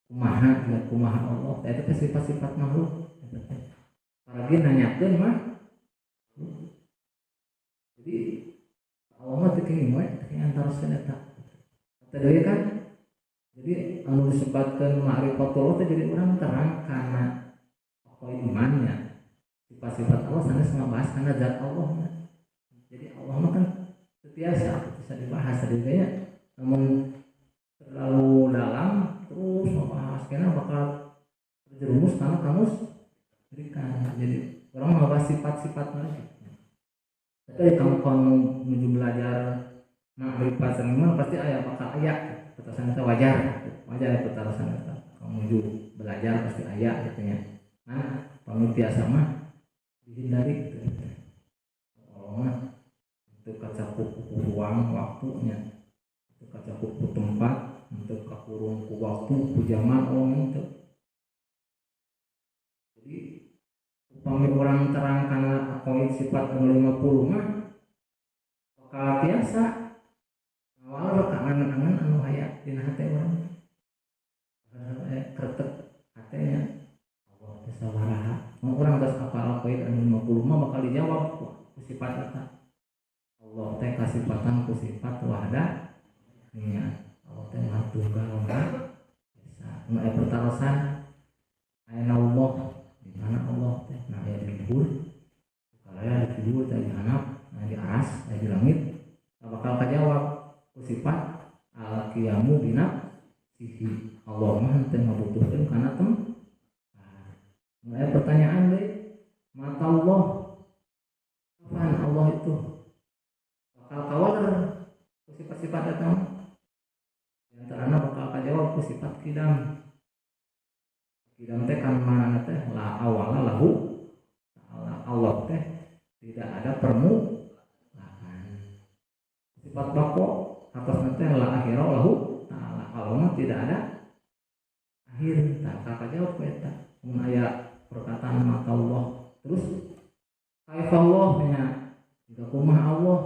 kumaha ya, kumaha Allah eta teh sifat-sifat makhluk eta teh paragi nanyakeun mah. Jadi Allah mah teu kenging we, teu kenging antaroskeun eta. Eta deui kan, jadi anu disebutkeun ma'rifatullah teh jadi urang terang kana pokok imannya sifat-sifat Allah, sanes ngabahas kana zat Allah mah. Jadi Allah mah kan teu tiasa bisa dibahas tadi kayaknya, namun terlalu dalam. akhirnya bakal terjerumus karena kamusyrikan. Jadi urang mah sifat-sifat lagi. Tapi kamu kalau menuju belajar makrifat seniman pasti aya, bakal aya petasan itu. Wajar, wajar petasan itu. Kamu menuju belajar pasti aya gitu ya. Nah, pamit biasa mah dihindari gitu. Allah mah itu kacakup ruang waktunya, itu kacakup ku tempat, untuk kakurung ku waktu, ku zaman Allah itu. Jadi upami urang terang karena aqoid sifat anu 50 mah bakal biasa awal ka angan-angan anu aya dina hate urang, kretek hatenya, Allah teh sabaraha. Mun urang geus apal aqoid anu 50 mah bakal dijawab ku sifat eta. Allah teh kasifatan ku sifat wahdah nya, Allah teh Maha Tunggal, Maha Esa. Nu aya pertarosan, aya Allah, di mana Allah teh? Nah, aya di luhur, kalau aya di luhur teh, di handap, nah, di aras, aya di langit. Bakal kajawab ku sifat al qiyamu binafsihi, Allah mah teu ngabutuhkeun kana tempat. Nah, aya pertanyaan deui, mata Allah, kapan Allah itu? Bakal kawaler ku sifat-sifat eta mah. Antarana bakal kajawab ku sifat qidam. Qidam teh kan mana teh? La awala lahu, Allah teh tidak ada permulaan. Sifat baqo atas nanti la akhira lahu ta'ala, Allah mah tidak ada akhir. Tak kajawab ku eta. Mun aya perkataan mata Allah, terus kaifallah nya, jika kumaha Allah,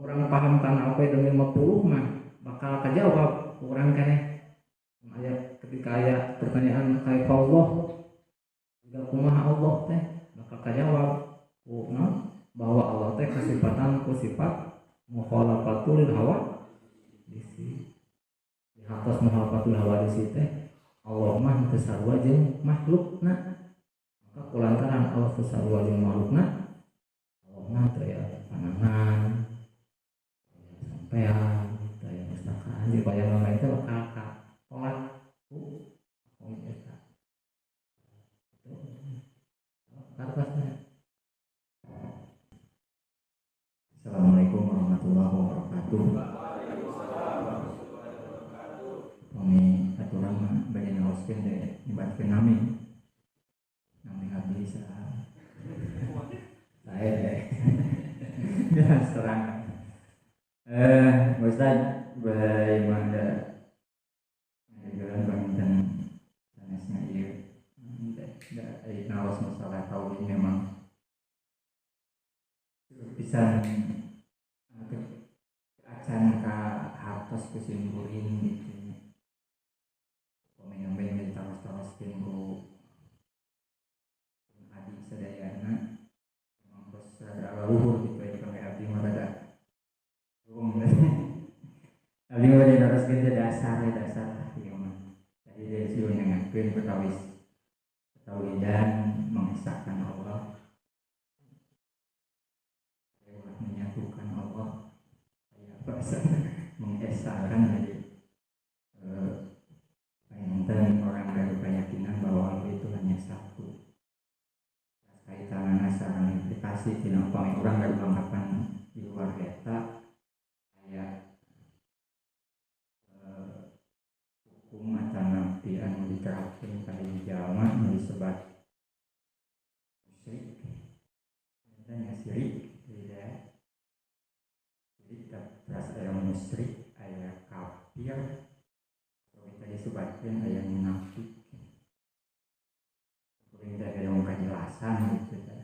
urang paham kana apa itu 50 mah bakal kajawab urang keneh. Aya ketika aya pertanyaan kaifallah, jika kumaha Allah teh, bakal kajawab ku no, bahwa Allah teh kasifatan ku sifat mukhalafatul hawadisi. Di atas mukhalafatul hawadisi teh Allah mah teu sarua jeung makhlukna. Maka kulantaran Allah teu sarua jeung makhlukna, Allah mah teu aya panangan, sampean teu aya mustakaan. Jadi bayangan lain teh bakal katolak ku eta. Kartasnya. Assalamualaikum warahmatullahi wabarakatuh. Kami aturan mah bade ngaoskeun teh nyebatkeun nami. Nami abdi saha? Saya teh. Jelas terang. Ustaz, bagaimana jalan panginten sanesna ieu da ngaos masalah tauhid memang pisan acan ka hartos ku simkuring gitu nya. Upami nembe ditaros-taroskeun ku adi sadayana memang tos rada luhur gitu ya, kang abdi mah rada urung. Abdi mah bade naroskeun teh dasar dasar ieu mah. Tadi dari sieu nangakeun perkawis tauhidan, mengesahkan Allah, menyatukan Allah, kayak bahasa mengesahkan. Jadi panginten orang dari keyakinan bahwa Allah itu hanya satu. Kaitanana sareng implikasi tina upami urang dari anggapan di luar eta aya hukum atanapi anu diterapkeun ka hiji jalma nu disebat musyrik, nya syirik gitu ya. Jadi terus aya musyrik, aya kafir, atau kita disebatkeun aya munafik. Kuring teh hayang kajelasan gitu teh,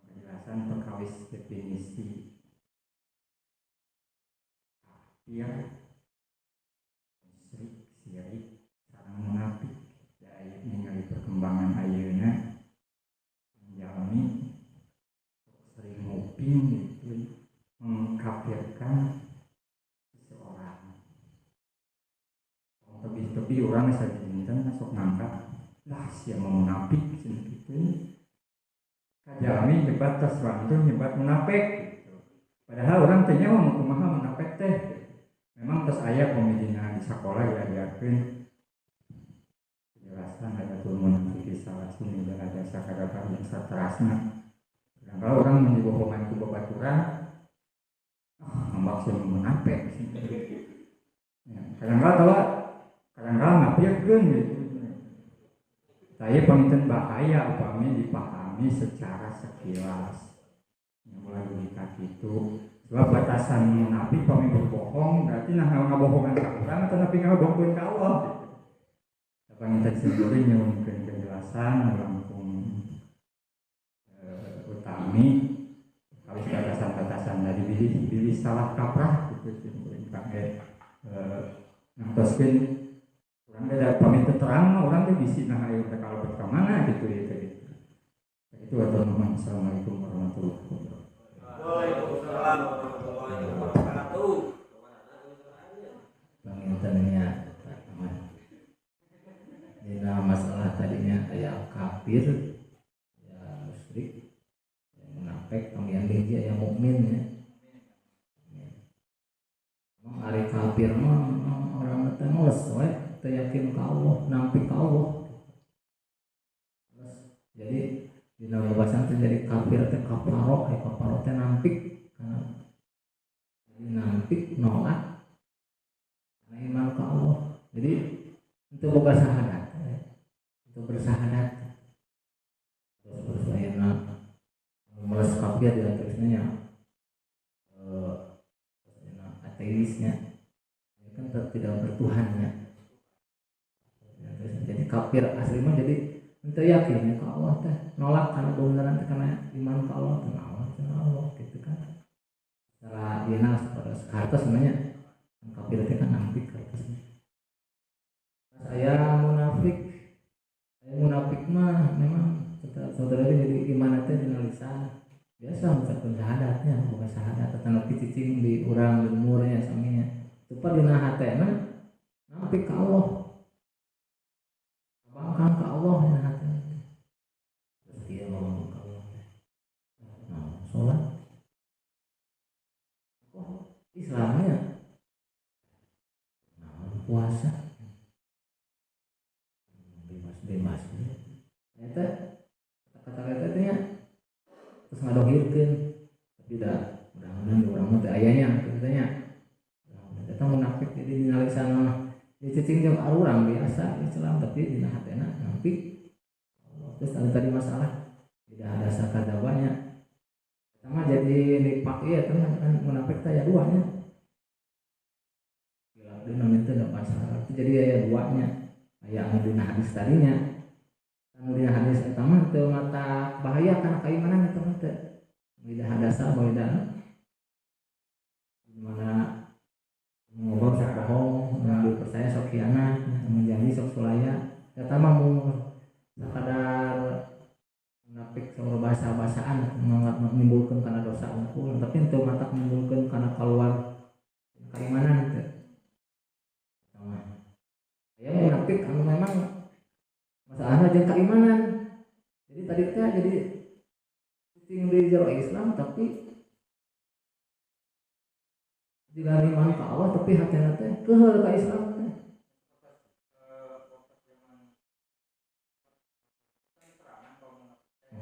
kajelasan perkawis definisi kafir, musyrik, syirik, sareng munafik. Da aya ningali perkembangan ayeuna jalmi sering nguping gitu mengkafirkan seseorang. Tebi-tebi orang sadinten masuk nangkap lah sia mau munafik cenah kitu. Kajalmi nyebat tos wantun nyebat munafik gitu. Padahal orang teh nyaho kumaha munafik teh. Memang terus aya pemidina di sekolah ya diakeun penjelasan hayatul munafiki salah sini dan ada sakadabah yang saterasna. Dan kalau orang mendibohongan ku babaturan, ngambak sih munafik sih. Ya, kadang-kadang tawa, kadang-kadang ngapirkeun gitu. Saya panginten bahaya upami dipahami secara sekilas. Ya, mulai logika gitu. Sebab batasan munafik pami berbohong berarti nah ngabohongan ka urang atau napi ngabohongkeun ka Allah gitu. Panginten simkuring nyuhunkeun penjelasan langkung utami kawis batasan-batasan dari bilih salah kaprah gitu simkuring kangge nangtoskeun urang teh da pami teu terang mah urang teh bisi nah ayo teh kalebet ka mana gitu ya teh gitu. Itu atur nuhun. Assalamualaikum warahmatullahi wabarakatuh. Waalaikumsalam warahmatullahi wabarakatuh. Pangintennya pertama dina masalah tadinya aya kafir ya musyrik ya munafik panggilan hiji aya mukmin ya. Emang ari kafir mah memang orang teh ngeles we teu yakin ka Allah, nampik ka Allah. Terus jadi dina babasan teh jadi kafir teh kafaro, aya kafaro teh nampik karena jadi nampik nolak karena iman ka Allah. Jadi itu boga syahadat, itu bersahadat. Terus terus ayeuna meles kafir di antaranya nya ateisnya, ya kan tidak bertuhannya. Ya, terus jadi kafir asli mah jadi henteu yakin ya ka Allah teh, nolak karena kebenaran teh karena iman ka Allah teh naon teh Allah gitu kan. Secara dina pada harta sebenarnya kafir teh kan nampik hartasnya. Saya munafik, saya munafik mah memang saudara jadi iman teh dina lisan biasa mengucapkan syahadatnya bukan syahadat tetapi cicing di urang di umurnya saminya tupa dina hatena nampik ka Allah, bangkang ka Allah dina hatena terus dia ngomong ka Allah nah sholat oh Islamnya nah puasa bebas-bebas ternyata kata-kata teh nya terus ngadohirkeun tapi dah mudah-mudahan di urang mah teu aya nya katanya eta munafik jadi dina lisan mah dicicing jeung urang biasa Islam tapi dina hatena nampik Allah. Terus ada tadi masalah tidak ada sakadabanya eta mah jadi nifak ieu teh kan munafik teh aya dua nya gila dina teh da masalah jadi aya dua nya aya anu dina hadis tadinya anu dina hadis eta mah teu mata bahaya kana kaimanan eta mah teu tidak hadasa beda di mana ngobrol sok bohong, ngambil percaya sok khianat, menjanji sok sulaya eta mah mun sakadar munafik sok bahasa-bahasaan menimbulkeun kana dosa unggul tapi teu matak menimbulkeun kana kaluar keimanan teu. Ya munafik anu memang masalahna jeung keimanan. Jadi tadi teh jadi cicing di jero Islam tapi jika iman ka Allah tapi hatena teh keuheul ka Islam teh.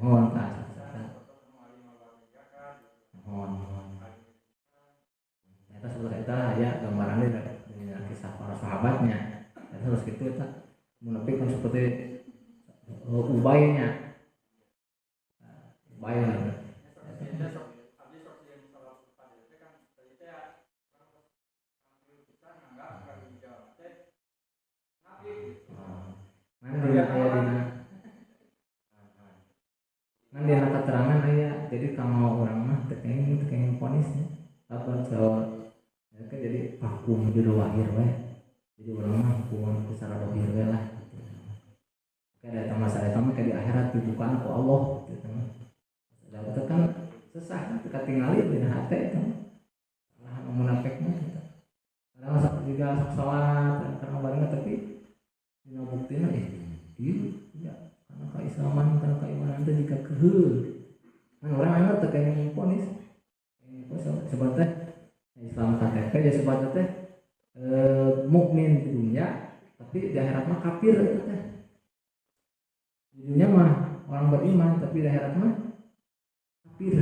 Mohon tah mohon mohon. Eta sebelah eta aya gambaranna dina kisah para sahabatnya. Eta terus kitu eta munafik kan seperti Ubaynya. Ubay. Ngan dina keterangan aya jadi kalau urang mah teu kenging vonisnya apa jawab ya kan jadi hukum di lahir we jadi urang mah hukuman secara dohir we lah gitu. Kayak eta masalah eta mah kayak di akhirat dibukaan ku Allah gitu mah. Itu kan sesah teu katingali dina hate eta mah. Lah munafik mah gitu. Kadang sok juga sok salat karena bareng tapi dina buktina ieu ya karena keislaman karena keimanan teh jika keuheul. Kan urang anu teu kenging vonis. Sebat teh Islam KTP ya sebat teh Mukmin di dunia tapi di akhirat mah kafir itu teh. Di dunia mah orang beriman tapi di akhirat mah kafir.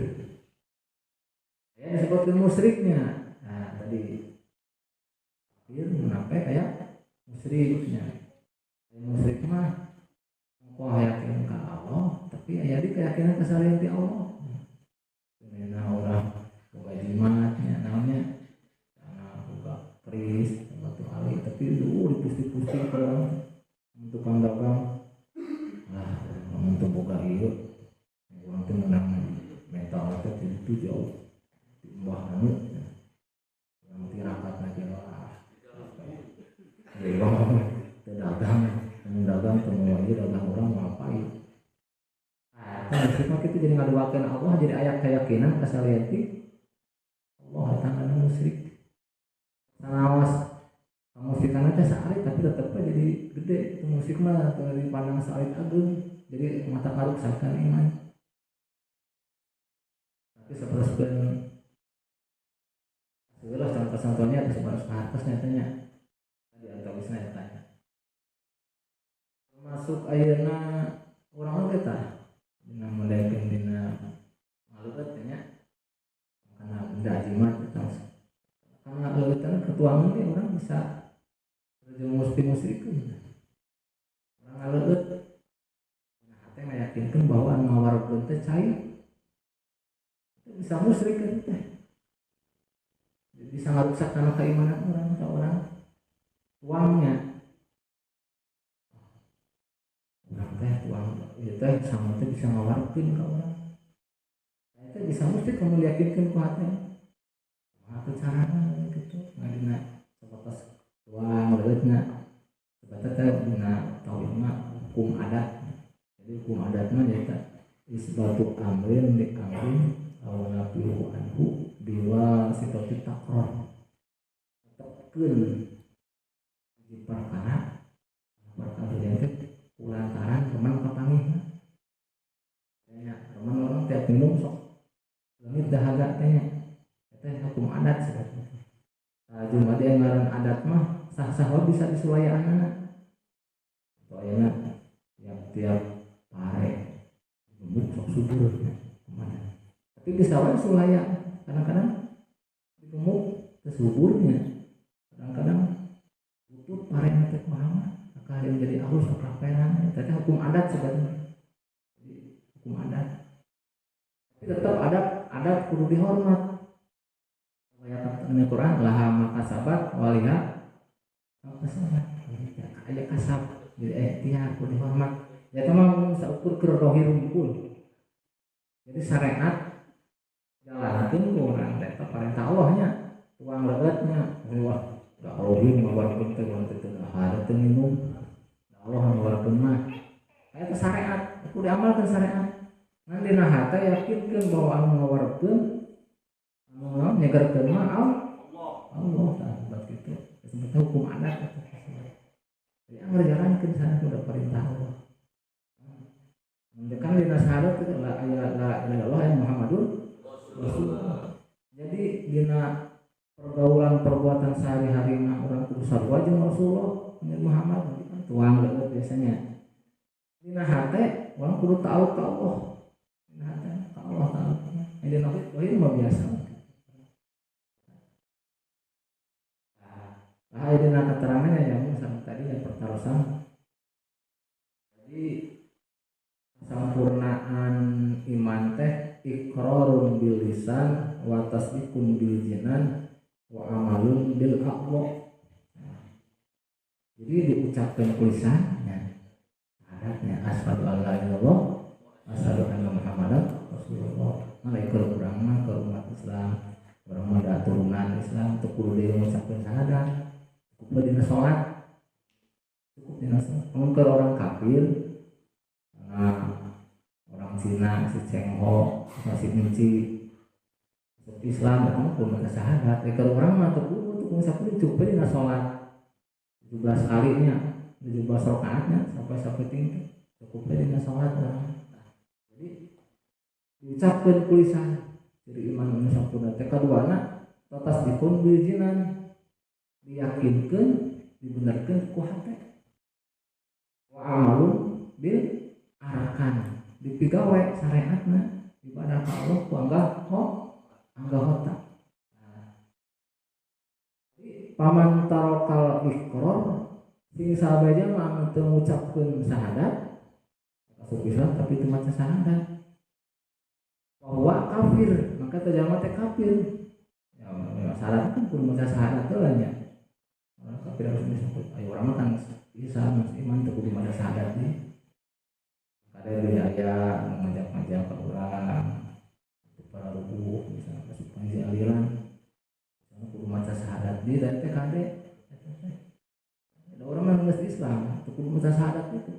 Ya disebutkan musyriknya. Nah, tadi kafir munafik kayak musyriknya. Musyrik mah kok yakin ke Allah tapi aya di keyakinan kesalahan ti Allah. Nah, orang boga jimatnya naonnya karena boga keris batu ali tapi dipusti-pusti ke orang tukang dagang lah untuk boga ieu urang teh menang mental teh itu jauh di mbah anu urang tirakat na ge lah teu dagang mun dagang teu mau ieu dagang urang mau apa ieu. Nah, musrik mah kitu jadi ngaduakeun Allah jadi aya keyakinan kasalian ti Allah eta ngaranna musyrik. Sanaos kamusyrikan teh saalit tapi tetep we jadi gede itu musyrik mah teu dipandang saalit ageung jadi mata karuksakan iman. Tapi saperoskeun segala contoh-contohnya atau sebatas hartos nyatanya di antawisna eta nya. Termasuk ayeuna urang oge tah dina modelkeun dina maleueut nya karena benda jimat eta karena leueutan ketuangan ge urang bisa terjerumus ti musyrikeun. Urang ngaleueut dina hate ngayakinkeun bahwa anu ngawarkeun teh cai itu bisa musyrik teh. Jadi bisa ngarusak kana keimanan urang ka urang tuangnya. Urang teh tuang ieu teh sama teh bisa ngawarkeun ka urang. Nah, itu bisa musyrik kamu yakinkeun ku hate. Kumaha teh carana kitu ngadina sabatas tuang leueutna. Sebab teh dina tauhid mah hukum adat. Jadi hukum adat mah nyaeta isbatu amrin li amrin aw nafihu anhu biwasitati takror. Tetepkeun di perkara perkara teh kulantaran remen kapanggihna. Nya remen orang tiap minum sok leungit dahaga teh nya. Eta hukum adat sebetulnya. Nah, jumlah dia ngaran adat mah sah-sah wae bisa disulayaanana. Atau ayeuna tiap-tiap pare gemuk sok subur nya kumaha. Tapi bisa wae sulaya kadang-kadang digemuk teu suburnya. Kadang-kadang butut pare teh kumaha mah maka yang jadi halus raperan eta teh hukum adat sebetulnya. Jadi hukum adat. Tapi tetap adat kudu dihormat. Ayat Al-Quran laha maka sabat waliha maka sabat. Aya kasab jadi ikhtiar kudu dihormat. Ya mah saukur keur rohir hungkul. Jadi syariat jalankeun ku urang teh parentah Allah nya tuang leueutnya wah da rohir ngawarkeun teh urang teh teu dahar teu minum. Da Allah ngawarkeun mah aya teh syariat kudu diamalkeun syariat. Ngan dina hate yakinkeun bahwa anu ngawarkeun anu nyegerkeun mah Allah tah sebab kitu. Disebutna hukum adat eta. Jadi anggar jalankeun syariat udah perintah Allah. Kan dina syahadat itu la ilaha illallah Muhammadur Rasulullah. Jadi dina pergaulan perbuatan sehari-hari mah urang kudu sarua jeung Rasulullah Muhammad kan tuang leueut biasanya. Dina hate urang kudu tahu ka Allah. Dina hate ka Allah tahu. Dina dohir mah biasa. Nah, dina keterangannya yang misalnya tadi yang pertarosan. Jadi kesempurnaan iman teh iqrarun bil lisan wa tasdiqun bil jinan wa amalun bil aqwa. Nah, jadi diucapkan ku lisannya, syahadatnya asyhadu alla ilaha illallah, asyhadu anna Muhammadan Rasulullah. Nah, ikut urang mah ke umat Islam, urang mah da turunan Islam teu kudu deui ngucapkeun syahadat. Cukup dina salat. Cukup dina salat. Mun keur orang kafir, nah, orang Cina si Cheng Ho masih benci Islam itu mah kudu maca syahadat. Keur urang mah teu kudu ngucapkeun cukup dina salat. 17 kalinya, 17 rakaatnya sampai sapeting teh cukup dina salat urang. Nah, jadi diucapkeun ku lisan ciri iman anu sampurna teh kaduana tasdikun bil jinan. Diyakinkeun, dibenerkeun ku hate. Wa amalun bil arkan, dipigawe syariatna ibadah ka Allah ku anggahota. Nah, paman tarokal iqrar sing sahaja mah teu ngucapkeun syahadat masuk Islam tapi teu maca syahadat bahwa kafir, maka teh jalma teh kafir. Ya syahadat kan kudu maca syahadat teh lah nya. Orang kafir harus disebut ayo urang mah kan bisa iman teu kudu maca syahadat deui. Kada deui aya ngajak-ngajak ka urang para rubuh misalnya masuk panji aliran misalnya kudu maca syahadat deui dan teh kade ada orang mah geus Islam teu kudu maca syahadat itu.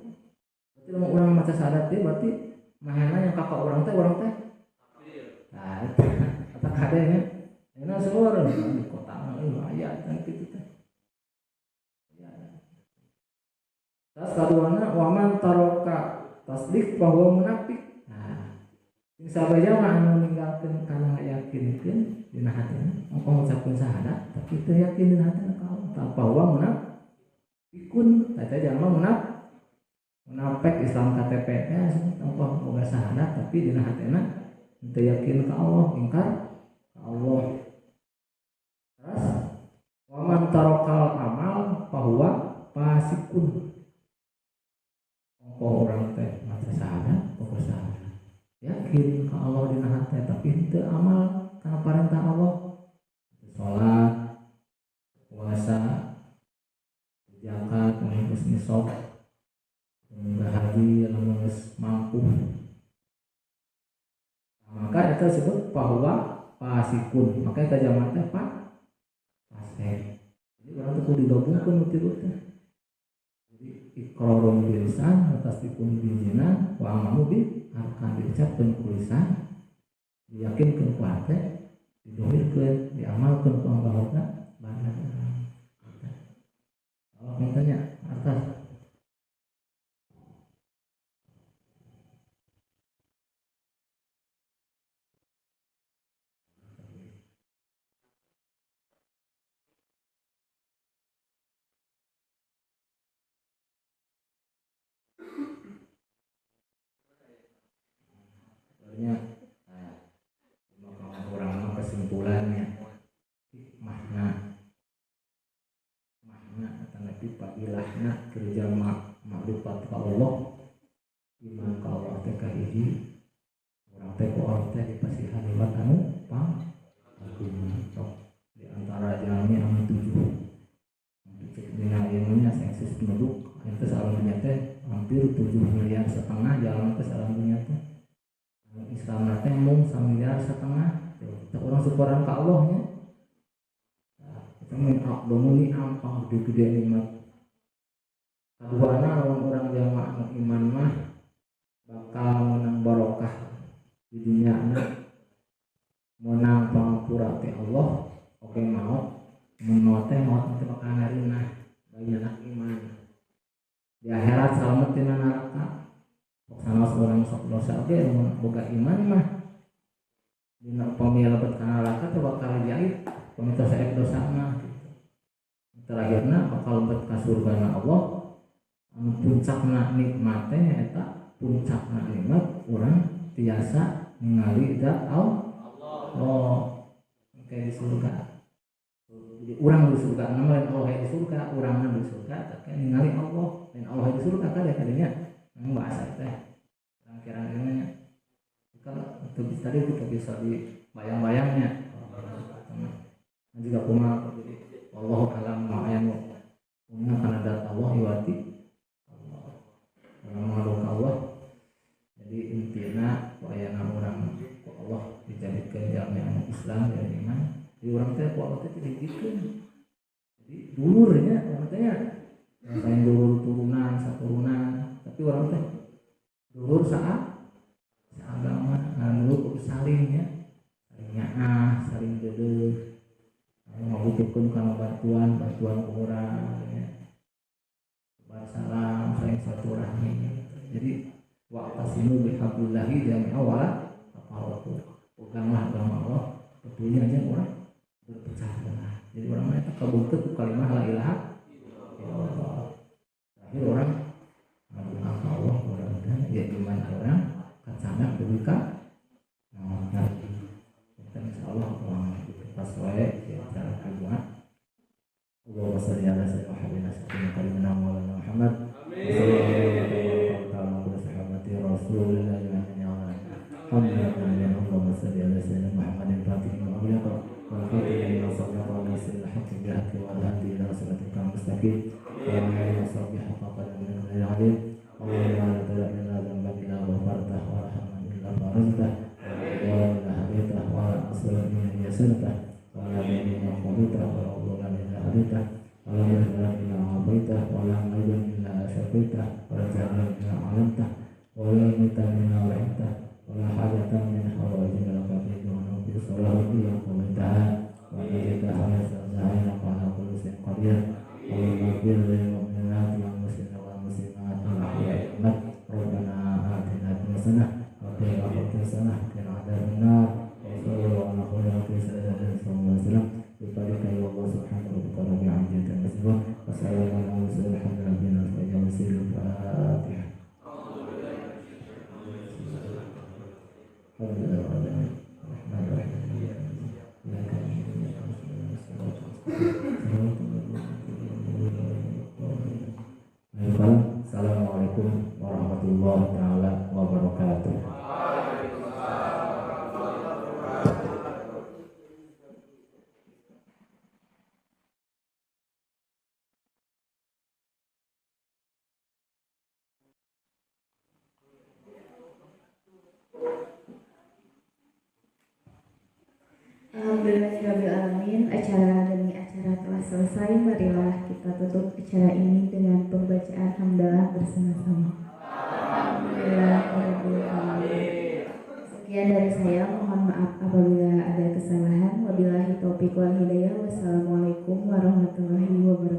Berarti lamun urang maca syahadat deui berarti mahana yang kakak urang teh nah eta kata kade nya enak seueur di kota mah euy aya kan kitu teh. Terus kaduana waman taroka tasdik bahwa munafik. Nah, sing sabaja mah anu ninggalkeun kana ngayakinkeun dina hatina, engko ngucapkeun syahadat tapi teu yakin dina hatina ka Allah, tah bahwa munafikun, eta jalma munafik Islam KTP nya engko boga syahadat tapi dina hatina teu yakin ka Allah, ingkar ka Allah. Terus waman tarokal amal bahwa fasikun. Engko urang teh maca syahadat boga syahadat yakin ka Allah dina hate tapi henteu amal kana parentah Allah, salat, puasa, zakat, mun geus nisab, mun haji lamun geus mampu. Maka eta disebut bahwa fasikun, maka eta jalma teh fasik. Jadi urang teh kudu digabungkeun nu tilu teh. Iqrarun bil lisan wa tasdiqun bil jinan wa amalu bil arkan, diucapkeun ku lisan, diyakinkeun ku hate, didohirkeun, diamalkeun ku anggota badan urang. Allah mintanya atas. Nah, orang kesimpulannya hikmahna mahna atau fadilahna kerja makrifat ka Allah, iman ka Allah teh kahiji urang teh ku Allah teh dipasihan nikmat anu pang agung. Di antara jalmi anu 7 dina ilmunya sensus penduduk ente salam dunia teh hampir 7,5 miliar jalmi teh salam dunia teh Islam teh mung 1,5 miliar. Teu urang syukuran ka Allah nya. Nah, eta min aqdamu ni'am pang gede-gede nikmat. Kaduana lamun urang jalma anu iman mah bakal menang barokah di dunia na, menang pangampura ti Allah, oke maot, mun teh maot teh bakal ngarinah banyak iman. Di akhirat salamet tina neraka. Sanos orang sok dosa oge mun boga iman mah dina upami lebet kana neraka teh bakal ajaib upami teh saek dosa mah gitu. Terakhirna bakal lebet ka surgana Allah anu puncakna nikmat teh nyaeta puncakna nikmat urang tiasa ningali zat Allah kayak di surga. Jadi urang di surga nama lain Allah di surga, urangna di surga tapi ningali Allah, lain Allah di surga kade-kadenya bahasa teh rangkaian ilmunya kalau itu bisa tadi kita bisa dibayang-bayangnya. Nah, juga kumaha jadi wallahu alam ma'ayanu umumnya karena dat Allah iwati Allah orang mengaduh ke Allah. Jadi intina ku ayana urang ku Allah dijadikeun jalmi anu Islam jadi iman. Jadi urang teh ku Allah teh dijadikeun jadi dulurnya urang teh nya lain dulur turunan saturunan tapi orang teh dulur saagama, nah dulur kudu saling nya, saling nyaah, saling deudeuh, ngabutuhkeun kana bantuan urang nya, salam, saling silaturahmi gitu. Jadi wa'tasimu bihablillahi jami'an wala tafarraqu, peganglah agama Allah, betulnya aja orang berpecah belah. Jadi urang mah eta kabungkeut ku kalimah la ilaha illallah. Terakhir urang ngadoa ka Allah mudah-mudahan ya iman urang kacandak dugi ka maut. Insyaallah urang pas wae di acara Jumat. Allahumma shalli ala sayyidina Muhammad. Allahumma shalli ala sayyidina Muhammadin fatihil ughliq wal khatimi lima sabaqa wa nasiril haqqi bil haqqi wal hadi ila siratikal mustaqim wa ala alihi wa sahbihi haqqa qadrihi al-azim. Allahumma la tada' lana dhanban illa ghafartah wa la hamman illa farajtah wa la hadaitah wa la usran illa yassartah wa la daynan illa qadaytah wa la dhulman illa hadaitah wa la murdan illa afaitah wa la maidan illa syafaitah wa la jahlan illa 'alamtah wa la maitan illa rahimtah wa la hajatan min hawaijina laka fihi wa fi salahu illa qadaitaha wa najataha wa sa'alna ala kulli shay'in qadir. Allahumma ighfir lil mu'minati wal muslimina wal muslimat wal ahya'i minhum. Rabbana atina fid dunya hasanah wa fil akhirati hasanah wa qina adzabannar. Wa sallallahu ala khairi sallallahu alaihi wasallam. Bi ya Allah subhanahu wa ta'ala bi 'azzatin wa wassalamu ala mursalin alhamdulillahi rabbil alamin. Assalamualaikum warahmatullahi taala wabarakatuh. Alhamdulillahirabbil alamin, acara demi acara telah selesai. Marilah kita tutup acara ini dengan pembacaan hamdalah bersama-sama. Alhamdulillahirabbil alamin. Sekian dari saya, mohon maaf apabila ada kesalahan. Wabillahi taufiq wal hidayah. Wassalamualaikum warahmatullahi wabarakatuh.